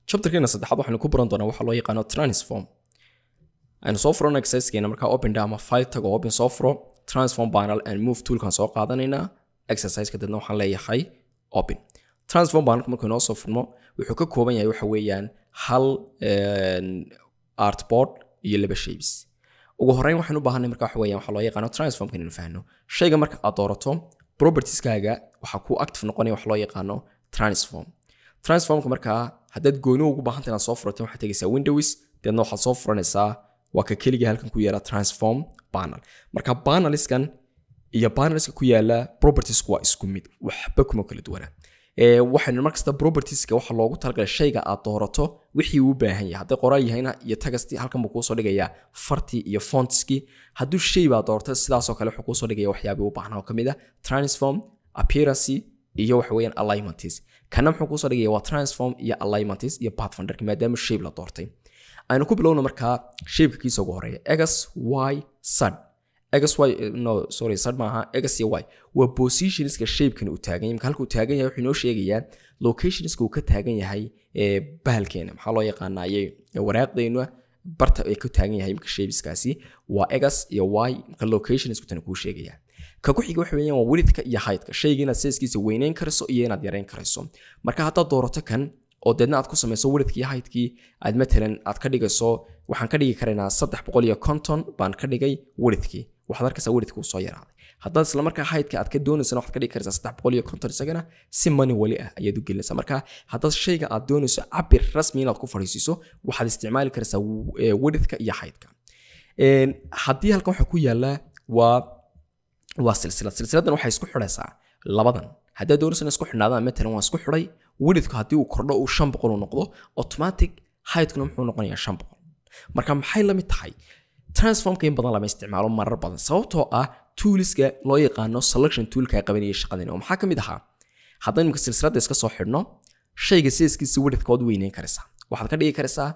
Chapterkeena saddexaad waxaynu ku baran doonaa waxa loo yaqaano transform. Aynu soo furano exercisekeena. Markaa open ama file tago, open soo furo, transform panel and move toolkan soo qaadanaynaa exerciseka, dadna waxaan leeyahay open. Transform panelku markuu inoo soo furmo wuxuu ka kooban yahay waxa weeyaan hal artboard iyo laba shapes. Ugu horreyn waxaan u baahanay marka waxa weeyaan waxa loo yaqaano transformka inaynu fahanno. Shayga marka aad doorato, propertieskaaga waxaa ku active noqonaya waxa loo yaqaano transform. Transformka markaa haddaad gooni ugu baahantay inaad soo furato, waxaad tegaysaa Windows, deedna waxaad soo furanaysaa waa ka keliga halkan ku yaala transform panel. Marka paneliskan iyo panelska ku yaala propertiesku waa isku mid, waxba kuma kala duwana. Waxaynu markasta propertieska waxa loogu talagalay shayga aad doorato wixii uu u baahan yahay. Hadday qoraal yahayna iyo tagasti, halkan buu kuusoo dhigayaa fartii iyo fontskii. Hadduu shay baa doorato, sidaasoo kale wuxuu kuusoo dhigaya waxyaabihii u baahnaa oo kamid ah transform, appearance iyo waxa weeyaan alignments. Kana muxuu kuusoo dhigaya? Waa transform iyo alignments iyo pathfinderka, maadaama shape la doortay. Aynu ku bilowno markaa shapeka kiisa ugu horeeya, x, y, z. X, y, no, sorry, z maaha, x iyo y waa positionska shapekan uu taagan yahay. Marka halka uu taagan yahay wuxuu inoo sheegayaa locationska uu ka taagan yahay ee bahalkeena, maxaa loo yaqaanaaye, waraaqdeena barta ay ku taagan yahay. Marka shapeskaasi waa x iyo y, marka locationsku tan kuu sheegaya. Ka ku xiga waxa weeyaan waa widthka iyo heightka, shayga inaad sizekiisa weyneyn karayso iyo inaad yareyn karayso. Marka haddaad doorato kan oo deedna aad ku samayso widthkii iyo heightkii, aad matalan aad ka dhigayso, waxaan ka dhigi karaynaa 350 baan ka dhigay widthkii, waxaad arkaysaa widthka uu soo yaraaday. Haddaad isla markaa heightka aad ka doonaysana, waxaad ka dhigi karaysaa 350, isagana si manually ah ayaad u gelinaysaa. Marka haddaad shayga aad doonayso cabir rasmi inaad ku fadhiisiiso, waxaad isticmaali karaysaa widthka iyo heightka. Haddii halkan waxa ku yaala waa silsilad, silsiladan waxay isku xidhaysaa labadan. Haddaad doonayso inay isku xidhnaadaan, matalan waan isku xidhay, widthku haddii uu kordho uu 500 uu noqdo, automatic heightkuna muxuu noqonayaa? 500. Marka maxay la mid tahay? Transformka in badan lama isticmaalo marar badan, sababtoo ah toolska loo yaqaano selection toolka qabanaya shaqadan. Oo maxaa ka mid ahaa? Haddaan imika silsiladda iska soo xidhno, shayga sizekiisa widthka waad weyneyn karaysaa, waxaad ka dhigi karaysaa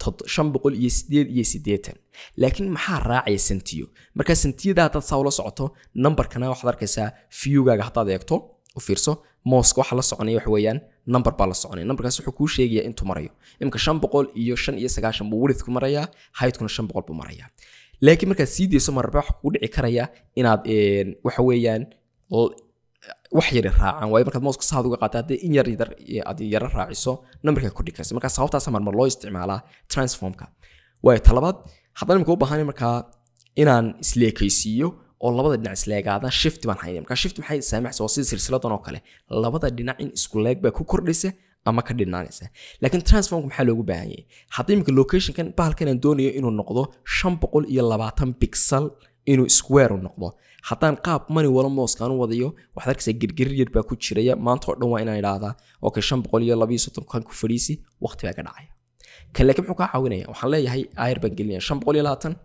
588, laakiin maxaa raacaya? Sentiyo. Marka sentiyada haddaad saa ula socoto numberkana, waxaad arkaysaa viewgaaga haddaad eegto, u fiirso mouseka, waxa la soconaya waxa weeyaan number baa la soconaya. Numberkaas wuxuu kuu sheegayaa intuu marayo. Imika 595 buu widthku marayaa, heightkuna 500 buu marayaa. Laakiin markaad sii deyso, mararba waxa kugu dhici karaya inaad waxa weeyaan wax yari raacaan, waayo markaad mouseka saad uga qaata, haddii in yar yar aad yaro raaciso, numberka kordhi karaysa. Marka sababtaasa marmar loo isticmaalaa transformka. Waayo talabaad, haddaan imika u baahanay markaa inaan isleekaysiiyo oo labada dhinac isleegaadaan, shift baan haynaya. Marka shift maxay saamaxaysa? Waa sida silsiladan oo kale, labada dhinac in isku leeg baa ku kordhaysa ama ka dhinaanaysa. Laakiin transformka maxaa loogu baahan yahay? Haddii imika locationkan bahalkan aan doonayo inuu noqdo 520 pixel, inuu square u noqdo, haddaan qaab manual mouse aan u wadayo, waxaad arkaysaa girgirir yar baa ku jiraya. Maanta oo dhan waa inaan idhaahdaa okay, 532 kan ku fadhiisi, waqti baa ka dhacaya kan. Laakiin muxuu kaa caawinaya? Waxaan leeyahay ayar baan gelinaya 520,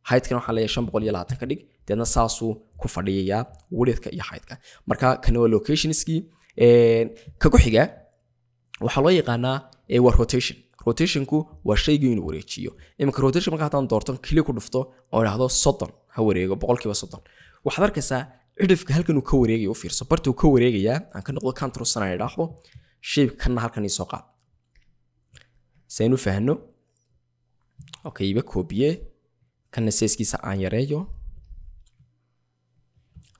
heightkana waxaan leeyahay 520 ka dhig, deedna saasuu ku fadhiyayaa widthka iyo heightka. Marka kani waa locationskii. Ka ku xiga waxaa loo yaqaanaa waa rotation. Rotationku waa shaygii inuu wareejiyo. Iminka rotation marka haddaan doorto, click ku dhufto oo idhaahdo 30 ha wareego, 30%, waxaad arkaysaa cidhifka halkan uu ka wareegayo. U fiirso barta uu ka wareegayaa. Aan ka noqdo control sana, idhaahdo shape kanna halkan ii soo qaad si aynu fahno. Okay, iba koobiye kanna, sizekiisa aan yareeyo,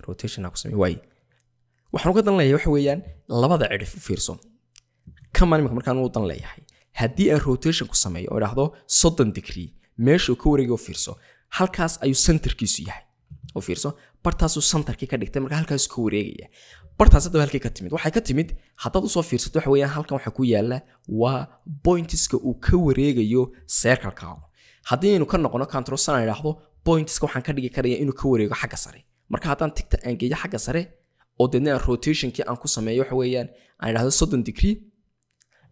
rotation aan ku sameeyo. Waay, waxaan uga dan leeyahay waxa weeyaan labada cidhif. U fiirso kaman imika markaan u dan leeyahay, haddii aan rotation ku sameeyo oo idhaahdo 30 degree, meeshuu ka wareegayo u fiirso, halkaas ayuu centerkiisu yahay. U fiirso, bartaasuu centerkii ka dhigtay, marka halkaasuu ka wareegaya. Bartaas haddaba halkay ka timid? Waxay ka timid, haddaad usoo fiirsato, waxa weeyaan halkan waxa ku yaala waa pointska uu ka wareegayo circle-kaagu. Haddii aynu ka noqono control sana, idhaahdo pointska waxaan ka dhigi karaya inuu ka wareego xagga sare. Marka haddaan tickta aan geeyo xagga sare oo deedna aan rotationkii aan ku sameeyo, waxa weeyaan aan idhaahdo 30 degree,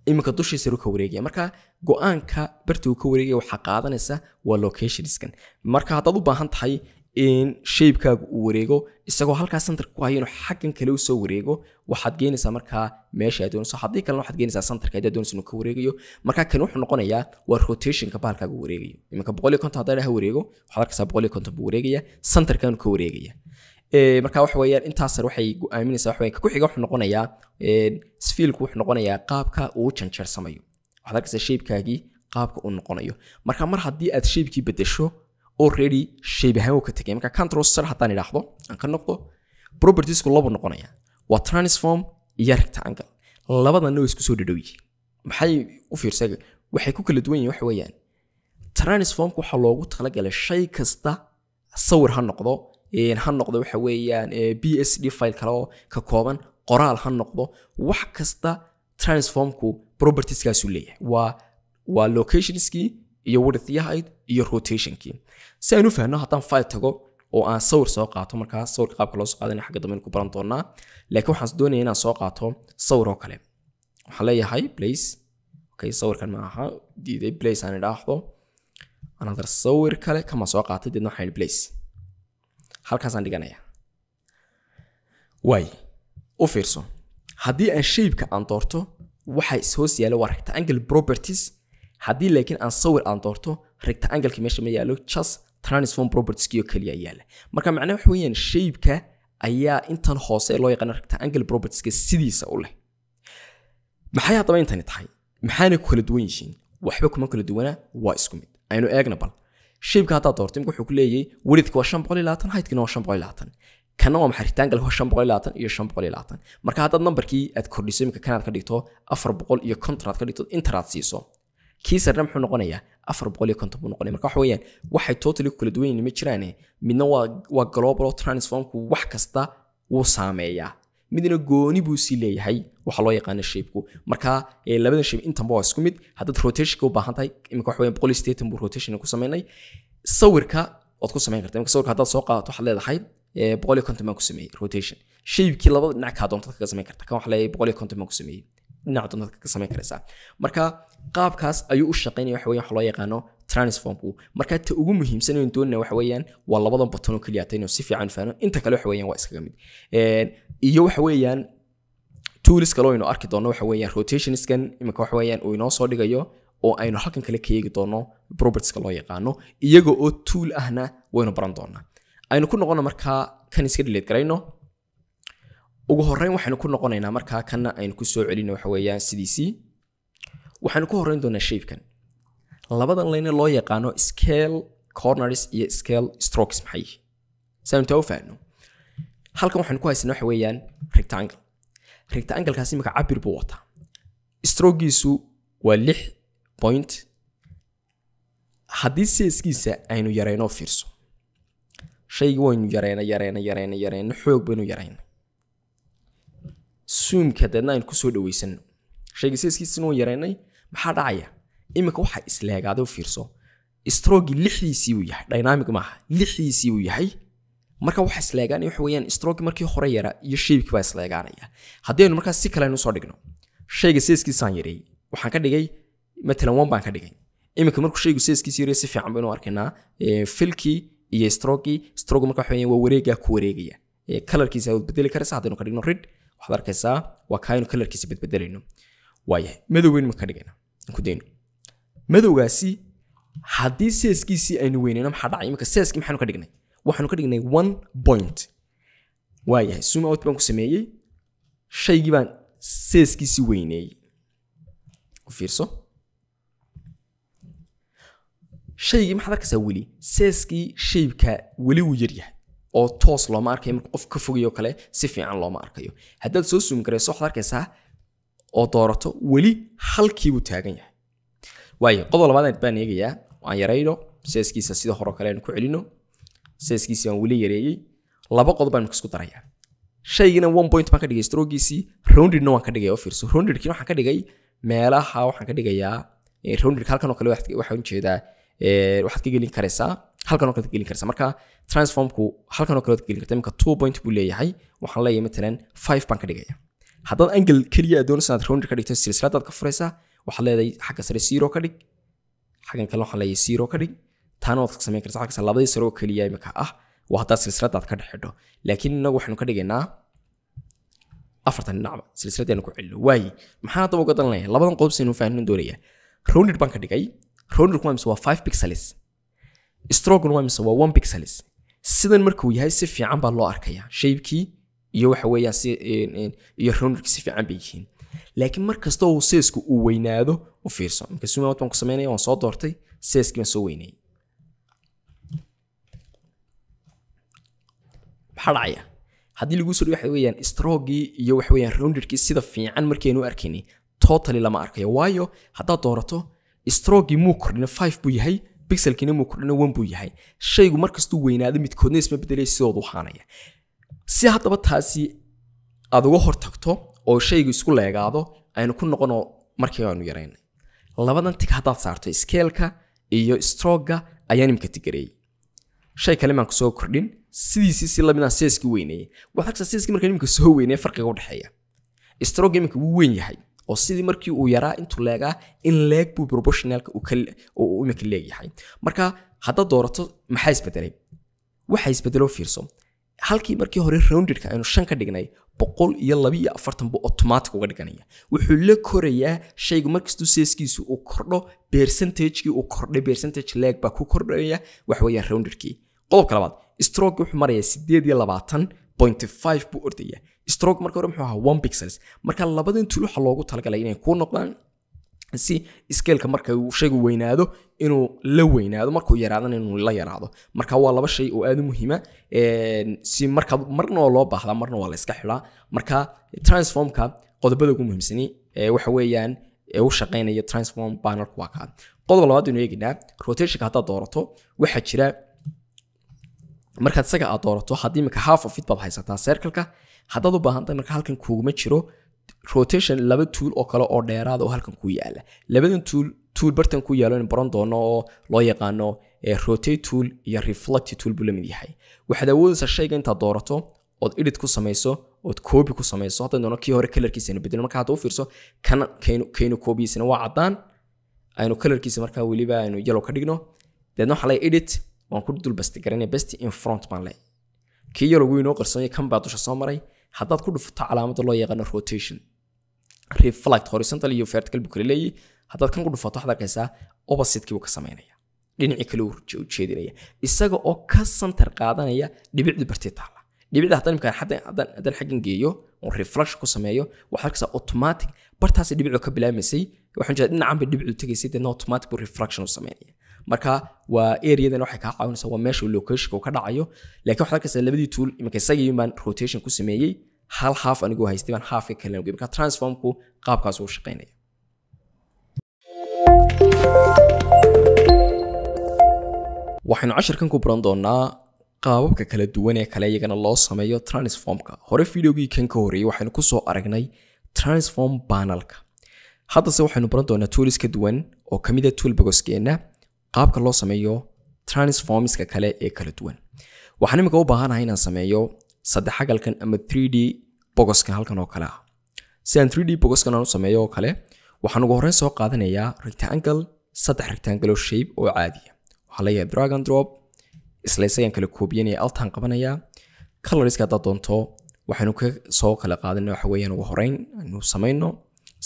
iminka dushii sare ka wareegaya. Marka go-aanka barta uu ka wareegaya waxaa qaadanaysa waa locationskan. Marka haddaad u baahan tahay in shapekaagu uu wareego isagoo halkaa centerka ku hayo, inuu xaggan kale usoo wareego, waxaad geenaysaa markaa meesha aad doonayso. Haddii kalena waxaad geenaysaa centerka haddaad doonayso inuu ka wareegayo. Marka kan wuxuu noqonayaa waa rotationka bahalkaagu wareegayo. Iminka 150 haddaa ha wareego, waxaad arkaysaa 150 buu wareegaya, centerkaanu ka wareegaya. Marka waxa weeyaan intaas sare waxay go'aaminaysaa waxa weeyaan. Ka ku xiga wuxuu noqonayaa sphereku, wuxuu noqonayaa qaabka uu janjeersamayo. Waxaad arkaysaa shape-kaagii qaabka uu noqonayo. Marka mar haddii aad shape-kii bedesho, already shape ahaan wuu ka tegay. Marka control star haddaan idhaahdo, aan ka noqdo, propertiesku labo noqonaya, waa transform iyo rectangle. Labadanna way isku soo dhadhow yihiin. Maxay u fiirsaga waxay ku kala duwan yihiin? Waxa weeyaan transformka waxaa loogu talagalay shay kasta, sawir ha noqdo, ha noqdo waxa weeyaan PSD file kale oo ka kooban, qoraal ha noqdo, wax kasta transformku propertieskaasuu leeyahay. Waa locationskii iyo width iyo height iyo rotationkii. Si aan u fahanno, haddaan file tago oo aan sawir soo qaato, markaa sawirka qaabka loo soo qaadanaya xagga dambe ku baran doonaa, laakiin waxaan doonaya inaan soo qaato sawir oo kale. Waxaan leeyahay place. Okay, sawirkan ma aha, diiday. Place aan idhaahdo, another sawir kale kama soo qaatay, deedna waxaan idhi place, halkaasaan dhiganaya. Waay, u fiirso, haddii aan shapeka aan doorto, waxa is-hoos yaalla waa rectangle properties. Haddii laakiin aan sawir aan doorto, rectangle-ki meesha ma yaalo, just transform properties-kii oo keliya yaala. Marka macnaha waxa weeyaan shapeka ayaa intan hoose ee loo yaqaano rectangle propertieska sidiisa u leh. Maxay haddaba intani tahay? Maxaana ku kala duwan yihiin? Waxba kuma kala duwana, waa isku mid. Aynu eegna bal. Shapeka haddaad doorto, imika wuxuu ku leeyahay widthka waa 520, heightkina waa 520. Kana waa maxay? Rectangle waa 520 iyo 520. Marka haddaad numberkii aad kordhiso, imika kanaad ka dhigto 450, aad ka dhigto, interaad siiso, kii sarena muxuu noqonayaa? 450 buu noqonaya. Marka waxa weeyaan waxay totally ku kala duwan yihiin ma jiraane. Midna waa global, transformku wax kasta wuu saameeyaa, midna gooni buu sii leeyahay, waxa loo yaqaano shapeku. Marka labadan shape intanba waa isku mid. Haddaad rotationka u baahan tahay, imika waxa weeyaan 180 buu rotation ku sameynay. Sawirka waad ku samayn kartaa. Imika sawirka haddaad soo qaadato, waxaad leedahay 150 baan ku sameeyey rotation. Shapekii labada dhinac kaa doontad kaga samayn karta. Kan waxaa leeyahay 150 baan ku sameeyey, dhinaca doontad kaga samayn karaysaa. Marka qaabkaas ayuu u shaqaynaya waxa weeyaan waxa loo yaqaano transformku. Marka ta ugu muhiimsan aynu doonayna waxa weeyaan waa labadan button oo keliya inuu si fiican u fahno. Inta kale waxa weeyaan waa iskaga mid. Iyo waxa weeyaan tools kale oo aynu arki doono, waxa weeyaan rotationskan imika waxa weeyaan uu inoo soo dhigayo oo aynu halkan kale ka eegi doono propertieska loo yaqaano, iyaga oo tool ahna waynu baran doonaa. Aynu ku noqono markaa kan, iska delete garayno. Ugu horreyn waxaynu ku noqonaynaa markaa kanna aynu ku soo celino waxa weeyaan sidiisii. Waxaynu ku horreyn doonaa shapekan. Labadan line loo yaqaano scale corners iyo scale strokes maxay yihiin? Si aynu taa u fahanno, halkan waxaynu ku haysanaa waxa weeyaan rectangle. Rectangle-kaasi imika cabir buu wataa, strokegiisu waa 6 point. Haddii sizekiisa aynu yarayno, fiirso, shaygii waynu yarayna, yarayna, yarayna, yarayna, xoog baynu yarayna. Zoomka deedna aynu kusoo dhaweysano, shayga sizekiisana waan yaraynay. Maxaa dhacaya iminka? Waxaa isleegaaday, u fiirso, strokegii lixdiisii buu yahay, dynamic maaha, lixdiisii buu yahay. Marka waxa isleegaanaya waxa weeyaan stroke markii hore yara iyo shapekii baa isleegaanaya. Haddii aynu markaa si kale aynu usoo dhigno, shayga sizekiisaan yareeyey, waxaan ka dhigay matalan 1 baan ka dhigay. Iminka markuu shaygu sizekiisa yareeyo, si fiican baynu arkaynaa fillkii iyo strokegii. Stroke marka waxa weeyaan waa wareegaa ku wareegaya. Colorkiisa waad bedeli karaysaa. Haddaynu ka dhigno red, waxaad arkaysaa waa kaaynu colorkiisa bedbedelayno. Waayahay, madowgeyn ma ka dhigayna? Aan ku dayno madowgaasi. Haddii sizekiisii aynu weynayno, maxaa dhacay? Iminka sizekii maxaanu ka dhignay? Waxaanu ka dhignay 1 point. Waayahay, zoom out baan ku sameeyey, shaygii baan sizekiisii weyneeyey. U fiirso, shaygii maxaad arkaysaa? Weli sizekii shapeka weli wuu yaryahay oo toos looma arkayo. Marka qof ka fogayo kale si fiican looma arkayo. Haddaad soo zoom garayso, waxaad arkaysaa oo doorato, weli halkii buu taagan yahay. Waayo, qodob labaad baan eegayaa. Aan yarayno sizekiisa, sida hore kale aynu ku celino. Sizekiisi baan weli yareeyey. Laba qodob baan isku darayaa. Shaygina 1 point baan ka dhigay strokegiisii, roundedna waan ka dhigay. Oo fiirso, roundedkii waxaan ka dhigay meelaha, waxaan ka dhigayaa roundedka halkan oo kale. Waxaan ujeedaa waxaad ka gelin karaysaa halkan oo kale, ka gelin karaysaa. Marka transformku halkan oo kale waad ka gelin kartaa. Imika 2 point buu leeyahay, waxaan leeyahay matalan 5 baan ka dhigaya. Haddaad angle keliya aad doonaysa inaad rounded ka dhigto, silsiladaad ka furaysaa, waxaad leedahay xagga sare 0 ka dhig, xaggan kale waxaan leeyahay 0 ka dhig. Taana waad ka samayn kartaa. Xagga sare labadii sare oo keliya imika ah waa haddaad silsiladaad ka dhex xidho, laakiin innagu waxaynu ka dhigaynaa afartan dhinacba silsiladaynu ku celino. Waaye, maxaan haddaba uga dalanaya? Labadan qodob saynu faahnin doonaya. Rounded baan ka dhigay. Rounded waa mise? Waa 5 pixels. Stroke waa mise? Waa 1 pixels. Sidan markuu yahay, si fiican baa loo arkaya shapekii iyo waxa weeyaan si iyo roundedki si fiican bay yihiin. Laakiin mar kasta oo size-ku uu weynaado, u fiirso, marka zoom out baan ku sameynaya, waan soo doortay, size-kii baan soo weynayay. Maxaa dhacaya haddii lagu soo dhigo? Waxa weeyaan stroke-gii iyo waxa weeyaan rounded-kii sida fiican markaynu arkaynay totally lama arkayo. Waayo haddaad doorato stroke-gii muu kordhina 5 buu yahay, pixelkiina muu kordhina 1 buu yahay. Shaygu markastuu weynaado midkoodna isma bedelaya, sidoodu ahaanaya. Si haddaba taasi aad uga hortagto oo shaygu isku leegaado, aynu ku noqono markii aynu yaraynay labadan tig. Haddaad saarto scale-ka iyo stroke-ga ayaan imika tigareeyey, shay kale maan kusoo kordhin, sidiisii si lamidaan size-kii weyneeyey. Waxaad arkaysaa size-kii markaan imika soo weyneeyey farqiga u dhexeeya. Stroke imika wuu weyn yahay oo sidii markii uu yaraa intuu leegaa in leeg buu proportionalka uu imika leegyahay. Marka haddaad doorato maxaa isbedelay? Waxa isbedelo, fiirso, halkii markii hore roundedka aynu 5 ka dhignay, 142 buu automatic uga dhiganaya. Wuxuu la korayaa shaygu markastuu size-kiisu uu kordho, percentage-kii uu kordhay percentage leeg baa ku kordhaya waxa weeyaan roundedkii. Qodobka labaad, stroke wuxuu marayaa 28.5 buu ordaya. Stroke marka hore muxuu ahaa? 1 pixels. Marka labadan tool waxaa loogu talagalay inay kuu noqdaan si scale-ka marka uu shaygu weynaado inuu la weynaado, markuu yaraadana inuu la yaraado. Marka waa laba shay oo aad u muhiima si marka marna waa loo baahdaa, marna waa la iska xidhaa. Marka transformka qodobada ugu muhiimsani waxa weeyaan ee u shaqeynaya transform panelku waa kaa. Qodob labaad aynu eegaynaa, rotationka. Haddaad doorato, waxaa jira markaad isaga aad doorato, haddii imika half of it baad haysataa circle-ka, haddaad u baahan tahay marka halkan kuuguma jiro rotation laba tool oo kale oo dheeraada oo halkan ku yaala. Labadan tool, tool bartan ku yaalo in baran doono oo loo yaqaano rotate tool iyo reflect tool buu la mid yahay. Waxaad awoodaysaa shayga intaad doorato ood edit ku samayso ood copy ku samayso, haddaan doono kii hore colorkiisa aynu bedelno. Marka hadda u fiirso, kan kaynu copyisana waa caddaan, aynu colorkiisa markaa weliba aynu yellow ka dhigno. Deedna waxaa leeyahay edit, waan ku dul paste garanaya, paste in front baan leeyahay. Kii yellow wuu inoo qarsoon, kan baa dusha soo maray. Haddaad ku dhufato calaamadda loo yaqaano rotation, reflect horizontal iyo vertical buu kala leeyahay. Haddaad kan ku dhufato, waxaad arkaysaa opposite-kii buu ka samaynaya, dhinacii kale uu ujeedinaya, isaga oo ka center qaadanaya dhibicdii bartay taala. Dhibicda haddaan imkaan haddaan xaggan geeyo oo reflection ku sameeyo, waxaad arkaysaa automatic bartaasi dhibicdu ka bilaabmaysay. Waxaan jeedaa dhinacan bay dhibicdu tegaysay, deedna automatic buu reflection u sameynaya. Marka waa areadan waxay kaa caawinaysaa waa meesha locationka uu ka dhacayo. Laakiin waxaad arkaysaa labadii tool iminka isagii baan rotation ku sameeyey, hal half anigoo haystay baan halfka kale ugeeyey. Marka transformku qaabkaas uu shaqeynaya. Waxaynu casharkan ku baran doonaa qaababka kala duwan ee kale iyagana loo sameeyo transformka. Hore videogii kan ka horreeyey waxaynu kusoo aragnay transform panelka. Haddase waxaynu baran doonaa tools ka duwan oo kamid ah toolboxkeena, qaabka loo sameeyo transformska kale ee kala duwan. Waxaan imika u baahanahay inaan sameeyo saddex xagalkan ama 3D boxkan halkan oo kale ah. Si aan 3D boxkan aan u sameeyo oo kale, waxaan ugu horreyn soo qaadanayaa rectangle, saddex rectangle oo shape oo caadiya. Waxaa leeyahay drag and drop, isla isagan kala koobiyanaya, altaan qabanayaa. Colorska haddaad doonto waxaynu ka soo kala qaadanay waxa weeyaan ugu horreyn aynu samayno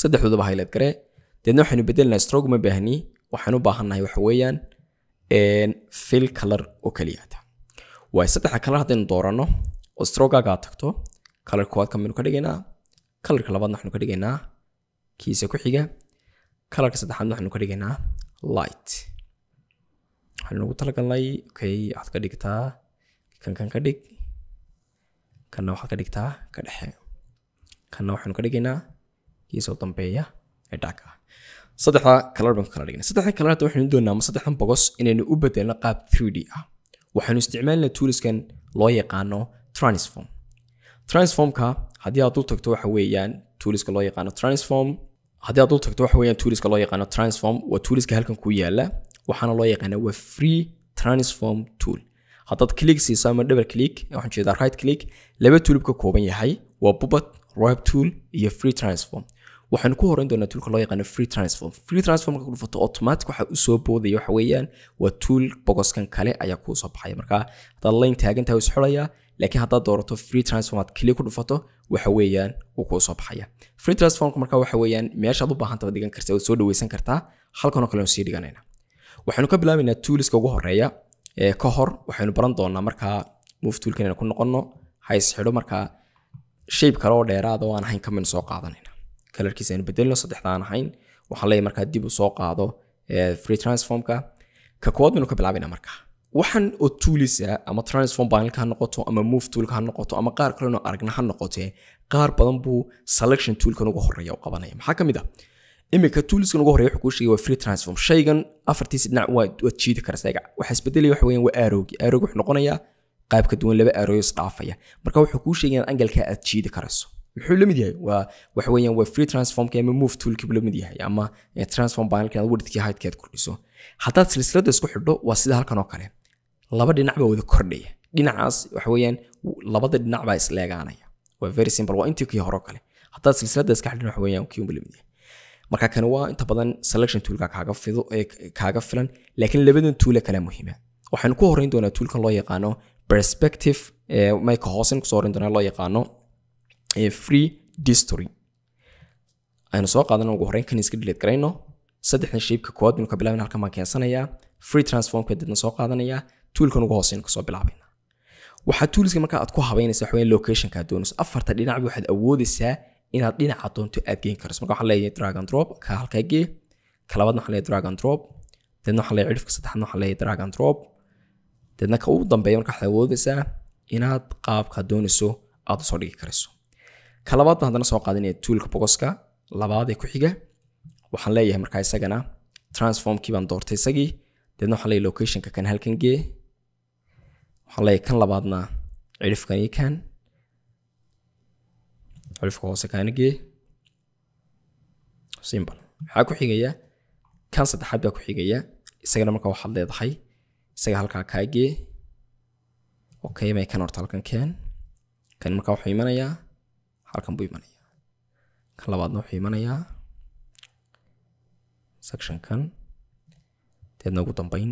saddexdoodaba highlight gare. Deedna waxaynu bedelinaa, stroke ma baahni, waxaan u baahannahay waxa weeyaan fill color oo keliya. Waay saddexda color haddaynu dooranno oo strokegaaga aad tagto, color koowaad kan baynu ka dhigaynaa, colorka labaadna waxaynu ka dhigaynaa kiisa ku xiga, colorka saddexaadna waxaynu ka dhigaynaa light waxaynu ugu talagalnay. Okay, waxaad ka dhigtaa kan, kan ka dhig, kanna waxaad ka dhigtaa ka dhexe, kanna waxaynu ka dhigaynaa kiisa u dambeeya ee dark ah. Saddexda color baan ku kala dhignay. Saddexda color hadda waxaynu doonaa ama saddexdan box inaynu u bedelno qaab 3D ah. Waxaynu isticmaalinaa toolskan loo yaqaano transform. Transformka haddii aad dul tagto waxa weeyaan toolska loo yaqaano transform. Haddii aad dul tagto waxa weeyaan toolska loo yaqaano transform waa toolska halkan ku yaala, waxaana loo yaqaanaa waa free transform tool. Haddaad click siiso ama double click, waxaan jeedaa right click, laba tool ka kooban yahay, waa puppet warp tool iyo free transform. Waxaanu ku horeyn doonaa toolka loo yaqaano free transform. Free transform marka ku dhufato, automatic waxa usoo boodaya waxa weeyaan waa tool boxkan kale ayaa kuu soo baxaya. Marka haddaad line taagan tahay, isxulaya, laakiin haddaad doorato free transform aad click ku dhufato, waxa weeyaan wuu kuu soo baxaya free transformka. Marka waxa weeyaan meeshaad u baahan tahay dhigan kartaa, waad soo dhaweysan kartaa. Halkan oo kale sii dhiganayna. Waxaynu ka bilaabaynaa toolska ugu horeeya. Ee ka hor waxaynu baran doonaa markaa move toolkan inaan ku noqono, ha is xidho. Markaa shape kale oo dheeraada oo aan ahayn kamaynu soo qaadanayna. Colorkiisa aynu bedelno, saddexdaan ahayn. Waxaan leeyahay markaa dib u soo qaado free transformka. Ka koowaad baynu ka bilaabaynaa. Markaa waxaan oo toolisa, ama transform panelka ha noqoto ama move toolka ha noqoto ama qaar kalena aragna ha noqotee, qaar badan buu selection toolkan ugu horeeya u qabanaya. Maxaa ka mid ah iminka toolskan ugu horeeya? Wuxuu kuu sheegay waa free transform. Shaygan afartiisa dhinac waad jiidi karaysaa. Iga waxa isbedelaya waxa weeyaan waa arrowgi. Arrowgi wuxuu noqonayaa qaab ka duwan, laba arrow isdhaafaya. Marka wuxuu kuu sheegaya inaad angle-ka aad jiidi karayso. Muxuu la mid yahay? Waa waxa weeyaan waa free transformka ama move toolkii buu la mid yahay, ama transform panelka inaad widthkii, heightkii aad kordhiso. Haddaad silsiladda isku xidho, waa sida halkan oo kale, laba dhinac baa wada kordhaya. Dhinacaas waxa weeyaan labada dhinac baa isleegaanaya. Waa very simple, waa intii kii hore oo kale. Haddaad silsiladda iska xidhin, waxa weeyaan kii unba la mid yahay. Marka kani waa inta badan selection toolka kaaga fido ee kaaga filan, laakiin labadan tool kale muhiima. Waxaynu ku horeyn doonaa toolkan loo yaqaano perspective, mayka hoosen kusoo horeyn doonaa loo yaqaano free distort. Aynu soo qaadano ugu horreyn kan, iska delete garayno. Saddexdan shape-ka koowaad baynu ka bilaabina. Halkan baan keensanayaa, free transformka dibna soo qaadanayaa, toolkan ugu hooseyn kasoo bilaabayna. Waxaa toolska marka aad ku habaynaysa waxa weeyaan locationka aad doonayso. Afarta dhinacba waxaad awoodaysaa inaad dhinaca doonto aad geyn karayso. Marka waxaan leeyahay drag and drop, ka halkaa gee. Ka labaadna waxaan leeyahay drag and drop. Deedna waxaan leeyahay cidhifka saddexaadna waxaan leeyahay drag and drop. Deedna ka ugu dambeeya marka waxaad awoodaysaa inaad qaabka doonayso aad usoo dhigi karayso. Ka labaad baan haddana soo qaadanaya, toolka boxka labaad ee ku xiga. Waxaan leeyahay markaa isagana transformkii baan doortay isagii. Deedna waxaan leeyahay locationka kan halkan gee. Waxaan leeyahay kan labaadna cidhifkan iyo kan cidhifka hoose kaana gee. Simple. Maxaa ku xigaya? Kan saddexaad baa ku xigaya isagana. Marka waxaad leedahay isaga halkaa kaa gee. Okay, may kan horta halkan keen. Kan markaa wuxuu imanayaa halkan buu imanayaa. Kan labaadna wuxuu imanayaa sectionkan. Deedna ugu dambeyn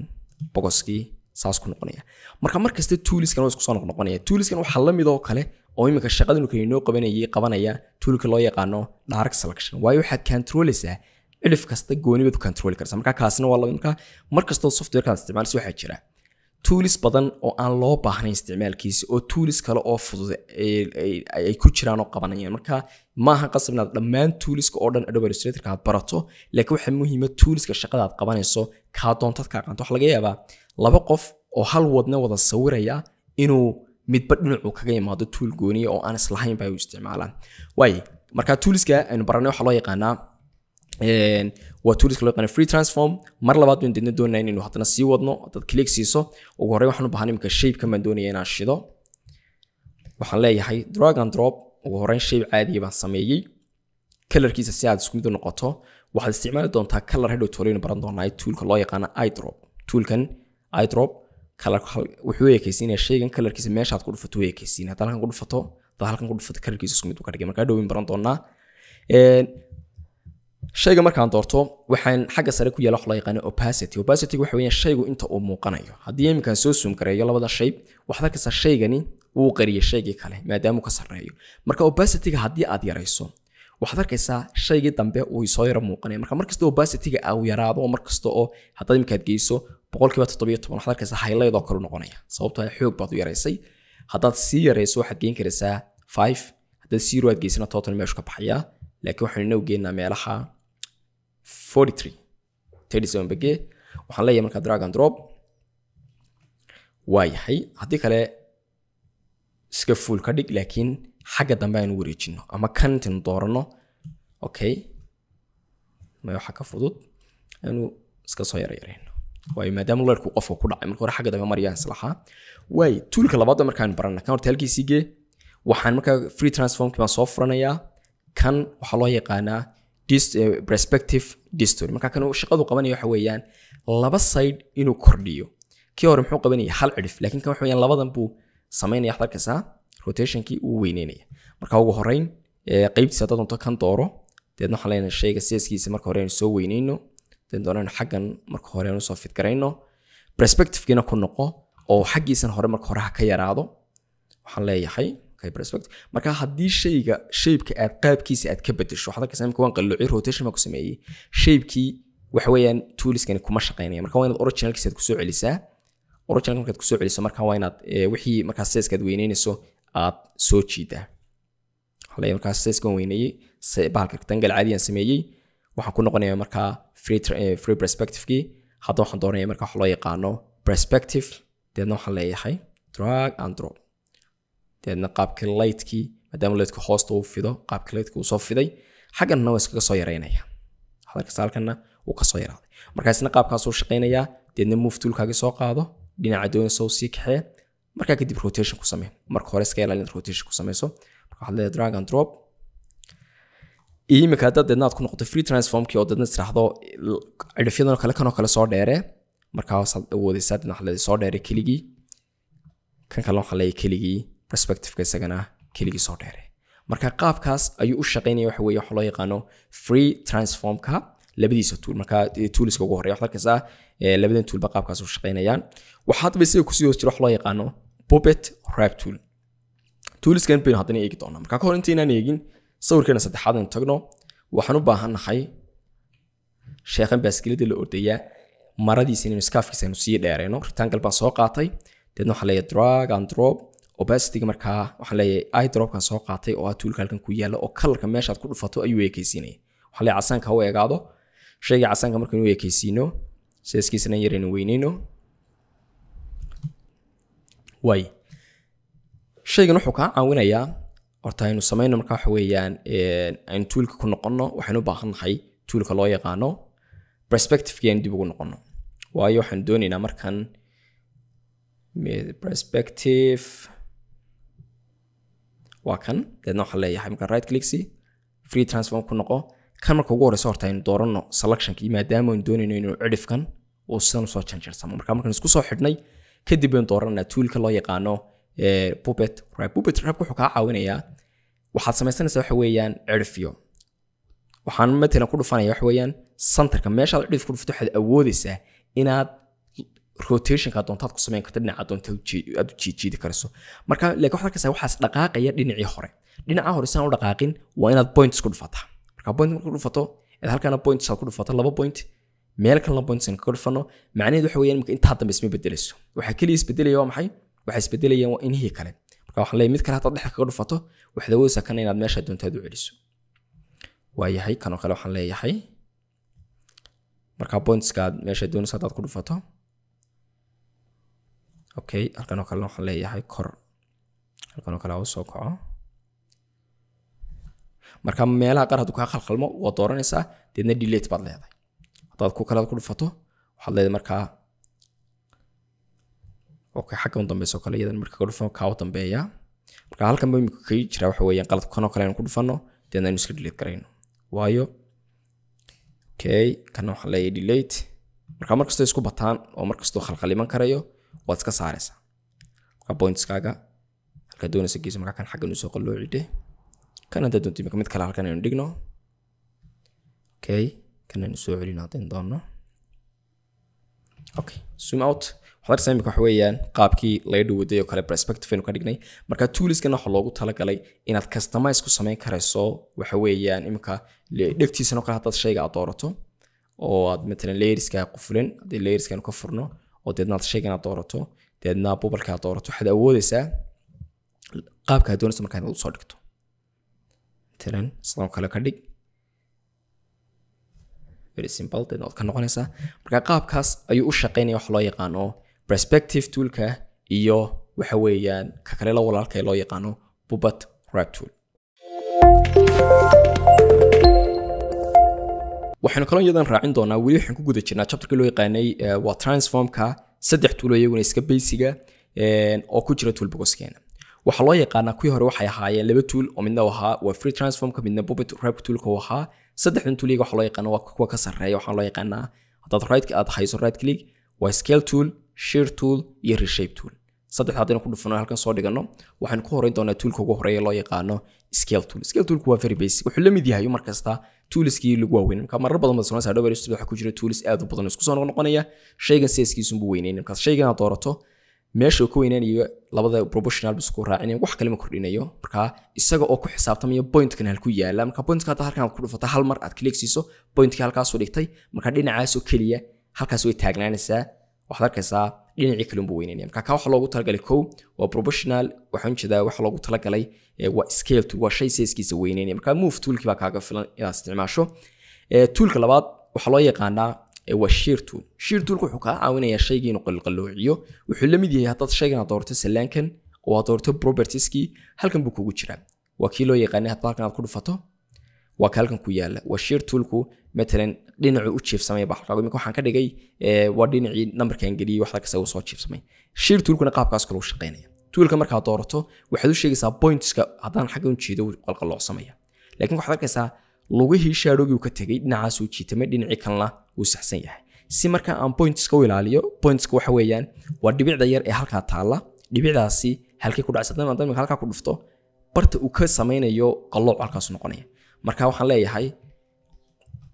boxkii saas ku noqonaya. Marka markasta toolskan waa isku soo noqnoqonaya. Toolskan waxaa la mid oo kale oo iminka shaqadan kale inoo qabanayay qabanaya toolka loo yaqaano direct selection, waayo waxaad controlaysaa cidhif kasta, gooni baad u controli kartaa. Marka kaasina waa laba. Marka markastoo softwarekaad isticmaalaysa, waxaa jira tools badan oo aan loo baahnayn isticmaalkiisa oo tools kale oo fudud ay ku jiraan oo qabanayaan. Marka maaha qasab inaad dhammaan toolska oo dhan Adobe Illustrator aad barato, laakiin waxaa muhiima toolska shaqada aad qabanayso kaa doontad ka aqaanto. Waxaa laga yaabaa laba qof oo hal wadne wada sawiraya inuu midba dhinacu kaga imaado tool gooniya oo aan islahayn ba ay u isticmaalaan. Waay, marka toolska aynu baranay waxaa loo yaqaanaa waa toolska loo yaqaano free transform. Mar labaad baynu deedna doonaa inaynu haddana sii wadno. Haddaad click siiso, ugu horreyn waxaan u baahan imika shape-kan baan doonaya inaan shido. Waxaan leeyahay drag and drop. Ugu horreyn shape caadiya baan sameeyey. Colorkiisa si aad isku mid u noqoto, waxaad isticmaali doontaa color hadhow tooleynu baran doonaa, toolka loo yaqaano eyedrop. Toolkan eyedrop color wuxuu u ekaysiinaya shaygan colorkiisa meeshaad ku dhufato u ekaysiinaya. Haddaad halkan ku dhufato, haddaad halkan ku dhufato, colorkiisa isku mid u ka dhigay. Marka hadhow baran doonaa. Shayga markaan doorto, waxaan xagga sare ku yaala wax loo yaqaano opacity. Opacity waxa weeyaan shaygu inta uu muuqanayo. Haddii iminkaan soo zoom gareeyo labada shay, waxaad arkaysaa shaygani wuu qariyay shaygii kale maadaama uu ka sarreeyo. Marka opacityga haddii aad yarayso, waxaad arkaysaa shaygii dambe uu soo yaro muuqanaya. Marka markasta opacityga uu yaraado, oo markasta oo haddaad iminkaad geyso 17%, waxaad arkaysaa highlight oo kale u noqonaya, sababtoo ah xoog baad u yaraysay. Haddaad sii yarayso, waxaad geen karaysaa 5. Haddaad 0 aad geysana, total meeshu ka baxayaa. Laakiin waxaynu inoo geynaa meelaha 43, 37 bage. Waxaan leeyahay markaa drag and drop waa yahay. Haddii kale iska full ka dhig, laakiin xagga dambe aynu wareejino ama kan intaynu dooranno. Okay, ma waxa ka fudud aynu iska soo yara yarayno, waayo maadaama leerku qofka ku dhacay marka hore xagga dambe mariyaan islahaa. Waay, toolka labaad markaanu barana, kan horta halkiisii gee. Waxaan markaa free transformkii baan soo furanayaa. Kan waxaa loo yaqaanaa perspective distort. Marka kan shaqadu qabanaya waxa weeyaan laba side inuu kordhiyo. Kii hore muxuu qabanaya? Hal cidhif. Laakiin kan waxa weeyaan labadan buu samaynaya. Waxaad arkaysaa rotationkii uu weyneynaya. Marka ugu horreyn qeybtiisa haddaad doonto kan dooro. Deedna waxaan leenahay shayga sizekiisa marka hore aynu soo weyneyno. Deedna doonayno xaggan marka hore aynu soo fit garayno. Perspectivekiina ku noqo oo xaggiisan hore marka hore ha ka yaraado. Waxaan leeyahay okay, perspective. Marka haddii shayga shapeka aad qaabkiisa aad ka bedesho, waxaad arkaysaa imika waan qalloociyay, rotation baan ku sameeyey shapekii. Waxa weeyaan toolskani kuma shaqeynaya. Marka waa inaad originalkiisa aad kusoo celisaa. Originalka markaad kusoo celiso, marka waa inaad wixii markaa sizeska aad weyneynayo aad soo jiidaa. Waxaa leeyahay markaa size-kan weyneeyey, bahalka rectangle caadiyan sameeyey. Waxaan ku noqonayaa markaa free perspective-kii. Hadda waxaan doonayaa markaa wax loo yaqaano perspective, deedna waxaan leeyahay drag and drop. Deedna qaabkii light-kii, maadaama light-ka hoosta uu fido, qaabkii light-ka uu soo fiday, xagganna waa iskaga soo yareynaya. Hadalka halkanna wuu ka soo yaraaday. Markaa isna qaabkaasuu shaqeynayaa. Deedna move tool-kaagii soo qaado, dhinaca doonaysa uu sii kaxee. Markaa kadib rotation ku samee. Marka hore iska ilaali inaad rotation ku sameyso. Marka waxaad leedahay drag and drop. Iyo imika haddaad deedna aad ku noqoto free transformkii oo deedna tiraahdo cidhifyadan oo kale, kanoo kale soo dheere, markaa waasaad awoodeysaa. Deedna waxaad leedahay soo dheere keligii, kan kale waxaa leeyahay keligii, perspectiveka isagana keligii soo dheere. Marka qaabkaas ayuu u shaqeynaya, waxa weeye waxa loo yaqaano free transformka labadiisa tool. Marka toolska ugu horeeya waxaad arkaysaa labadan toolba qaabkaas u shaqeynayaan. Waxaa haddaba isaga kusii hoos jira wax loo yaqaano puppet wrap tool. Toolskan baynu haddana eegi doonaa. Marka ka hor intaynaan eegin, sawirkeena saddexaad aynu tagno. Waxaan u baahannahay sheekhan baaskilada la ordayaa maradiisa inaynu scarfkiisa aynu sii dheerayno. Rectangle baan soo qaatay, deedna waxaan leeyahay drag and drop. Opacityga markaa waxaan leeyahay eyedropkan soo qaatay oo ah toolka halkan ku yaalla, oo colorka meeshaad ku dhufato ayuu ekeysiinaya. Waxaan leeyahay casaanka ha u egaado shayga. Casaanka markaynu ekeysiino, sizekiisana yar aynu weyneyno. Waay, shaygan wuxuu kaa caawinayaa horta aynu samayno. Marka waxa weeyaan aynu toolka ku noqonno. Waxaynu u baahan nahay toolka loo yaqaano perspective-ki aynu dib ugu noqonno, waayo waxaanu doonaynaa markan perspective waa kan. Deedna waxaan leeyahay marka right click, si free transform ku noqo. Kan marka ugu horeysa horta aynu dooranno selectionkii, maadaama aynu doonayno inuu cidhifkan uu sidan usoo janjeersamo. Marka markaan isku soo xidhnay kadib baynu dooranaa toolka loo yaqaano puppet wrap. Puppet wrap wuxuu kaa caawinayaa, waxaad samaysanaysaa waxa weeyaan cidhifyo. Waxaan matalan ku dhufanaya waxa weeyaan centerka. Meeshaad cidhif ku dhufato, waxaad awoodeysaa inaad rotationka doontaad ku samayn karto, dhinaca doonta aad u jiijiidi karayso. Marka laakiin waxaad arkaysaa waxaas dhaqaaqaya dhinacii hore. Dhinaca hore saan u dhaqaaqin waa inaad points ku dhufataa. Marka point marka ku dhufato, eed halkaana points aad ku dhufato, laba point, meel kalena points aan kaga dhufano, macnaheedu waxa weeyaan marka intaa dambe isma bedelayso. Waxa keliya isbedelaya waa maxay? Waxa isbedelayaan waa inihii kale. Marka waxaan leeyahay mid kale haddaad dhexda kaga dhufato, waxaad awoodaysaa kana inaad meesha doonto aad u celiso. Waayahay, kanoo kale waxaan leeyahay marka pointska aad meesha doonayso haddaad ku dhufato. Okay, halkan oo kalena waxaan leeyahay kor, halkan oo kale ha u soo kaco. Marka meelaha qaar hadduu kaa khalkhalmo, waad dooranaysaa, deedna delete baad leedahay. Haddaad ku kale ku dhufato, waxaad leedahay markaa okay, xagga u dambeysa oo kale iyadan marka ka dhufano, kaa u dambeeya. Marka halkan ba imika kaga jira waxa weeyaan qalad. Kanoo kale aynu ku dhufano, deedna aynu iska delete garayno, waayo okay, kana waxaan leeyahay delete. Marka markastoo isku bataan oo markastoo khalkhal iman karayo, waad iska saaraysaa. Marka pointskaaga halkaa doonaysa geyso. Marka kan xaggan usoo qalloocide, kan haddaad doonto imika mid kale halkan aynu dhigno. Okay, kan aynu soo celino haddaynu doonno. Okay, zoom out. Waxaad arkaysaa imika waxa weeyaan qaabkii laga dhawaday oo kale perspective aynu ka dhignay. Marka toolskan waxa loogu talagalay inaad customize ku samayn karayso. Waxa weeyaan imika dhegtiisan oo kale haddaad shayga aad doorato oo aad matalan layerska qufulan, haddii layerska aynu ka furno oo deedna aad shaygan aad doorato, deedna bubbleka aad doorato, waxaad awoodeysaa qaabka aad doonayso markaa inaad usoo dhigto. Matalan sidan oo kale ka dhig, very simple. Deedna waad ka noqonaysaa. Marka qaabkaas ayuu u shaqeynaya waxa loo yaqaano perspective toolka iyo waxa weeyaan ka kale la walaalka ee loo yaqaano puppet wrap tool. Waxaynu kaloo iyadan raacin doonaa, weli waxaan ku guda jirnaa chapterkii loo yaqaanay waa transformka, saddex tool oo iyaguna iska basiga oo ku jira toolboxkeena. Waxaa loo yaqaanaa, kuwii hore waxay ahaayeen laba tool oo midna ahaa waa free transformka, midna puppet wrap toolka uu ahaa. Saddexdan tool iyaga waxaa loo yaqaanaa waa kuwa ka sarreeya. Waxaa loo yaqaanaa haddaad right aad hayso right click, waa scale tool, shear tool iyo reshape tool. Saddexda haddaynu ku dhufano, halkan soo dhigano, waxaynu ku horeyn doonaa toolka ugu horeeya loo yaqaano scale tool. Scale toolku waa very basic, wuxuu la mid yahay mar kasta toolskii lagu waaweyn. Marka marar badan baad soconaysaa Adobe Illustrator, waxaa ku jira tools aad u badan oo isku soo noqnoqonaya. Shaygan sizekiisu buu weyneyn. Markaas shaygan aad doorato, meesha uu ka weynaanayo labada proportional buu isku raacinayo, wax kale ma kordhinayo. Marka isaga oo ku xisaabtamaya pointkan halku yaala. Marka pointka hadda halkan aad ku dhufato, hal mar aad click siiso, pointkii halkaasuu dhigtay. Marka dhinacaasoo keliya halkaas way taagnaanaysaa. Waxaad arkaysaa dhinacii kale unbuu weynanaya. Marka ka waxa loogu talagalay kow waa proportional, waxaan ujeedaa waxa loogu talagalay waa scale tool, waa shay sizekiisa weyneynaya. Marka move toolkii baa kaaga filan inaad isticmaasho. Toolka labaad waxaa loo yaqaanaa waa shear tool. Shear toolku wuxuu kaa caawinayaa shaygii inuu qalqaloociyo. Wuxuu la mid yahay haddaad shaygan aad doorto sallaankan oo aad doorto propertieski, halkan buu kugu jiraa. Waa kii loo yaqaanay hadda halkan aad ku dhufato, waa ka halkan ku yaala. Waa shear toolku, matalan dhinacu u jiifsamay baa halkaa. Imika waxaan ka dhigay waa dhinacii numberkan geliyey, wax kasta uu soo jiifsamay. Shear toolkuna qaabkaas kale u shaqeynaya. Toolka markaad doorato waxaad u sheegaysaa pointska, haddaan xaggan u jeedo wuu qalqaloocsamaya, laakiin waxaad arkaysaa lugihii shadowgii uu ka tegey, dhinacaas uu jiitamay, dhinacii kalena wuu saxsan yahay. Si marka aan pointska u ilaaliyo, pointska waxa weeyaan waa dhibicda yar ee halkaa taalla, dhibicdaasi halkay ku dhacaysa. Haddaan imika halkaa ku dhufto, barta uu ka sameynayo qalooc halkaas noqonaya. Marka waxaan leeyahay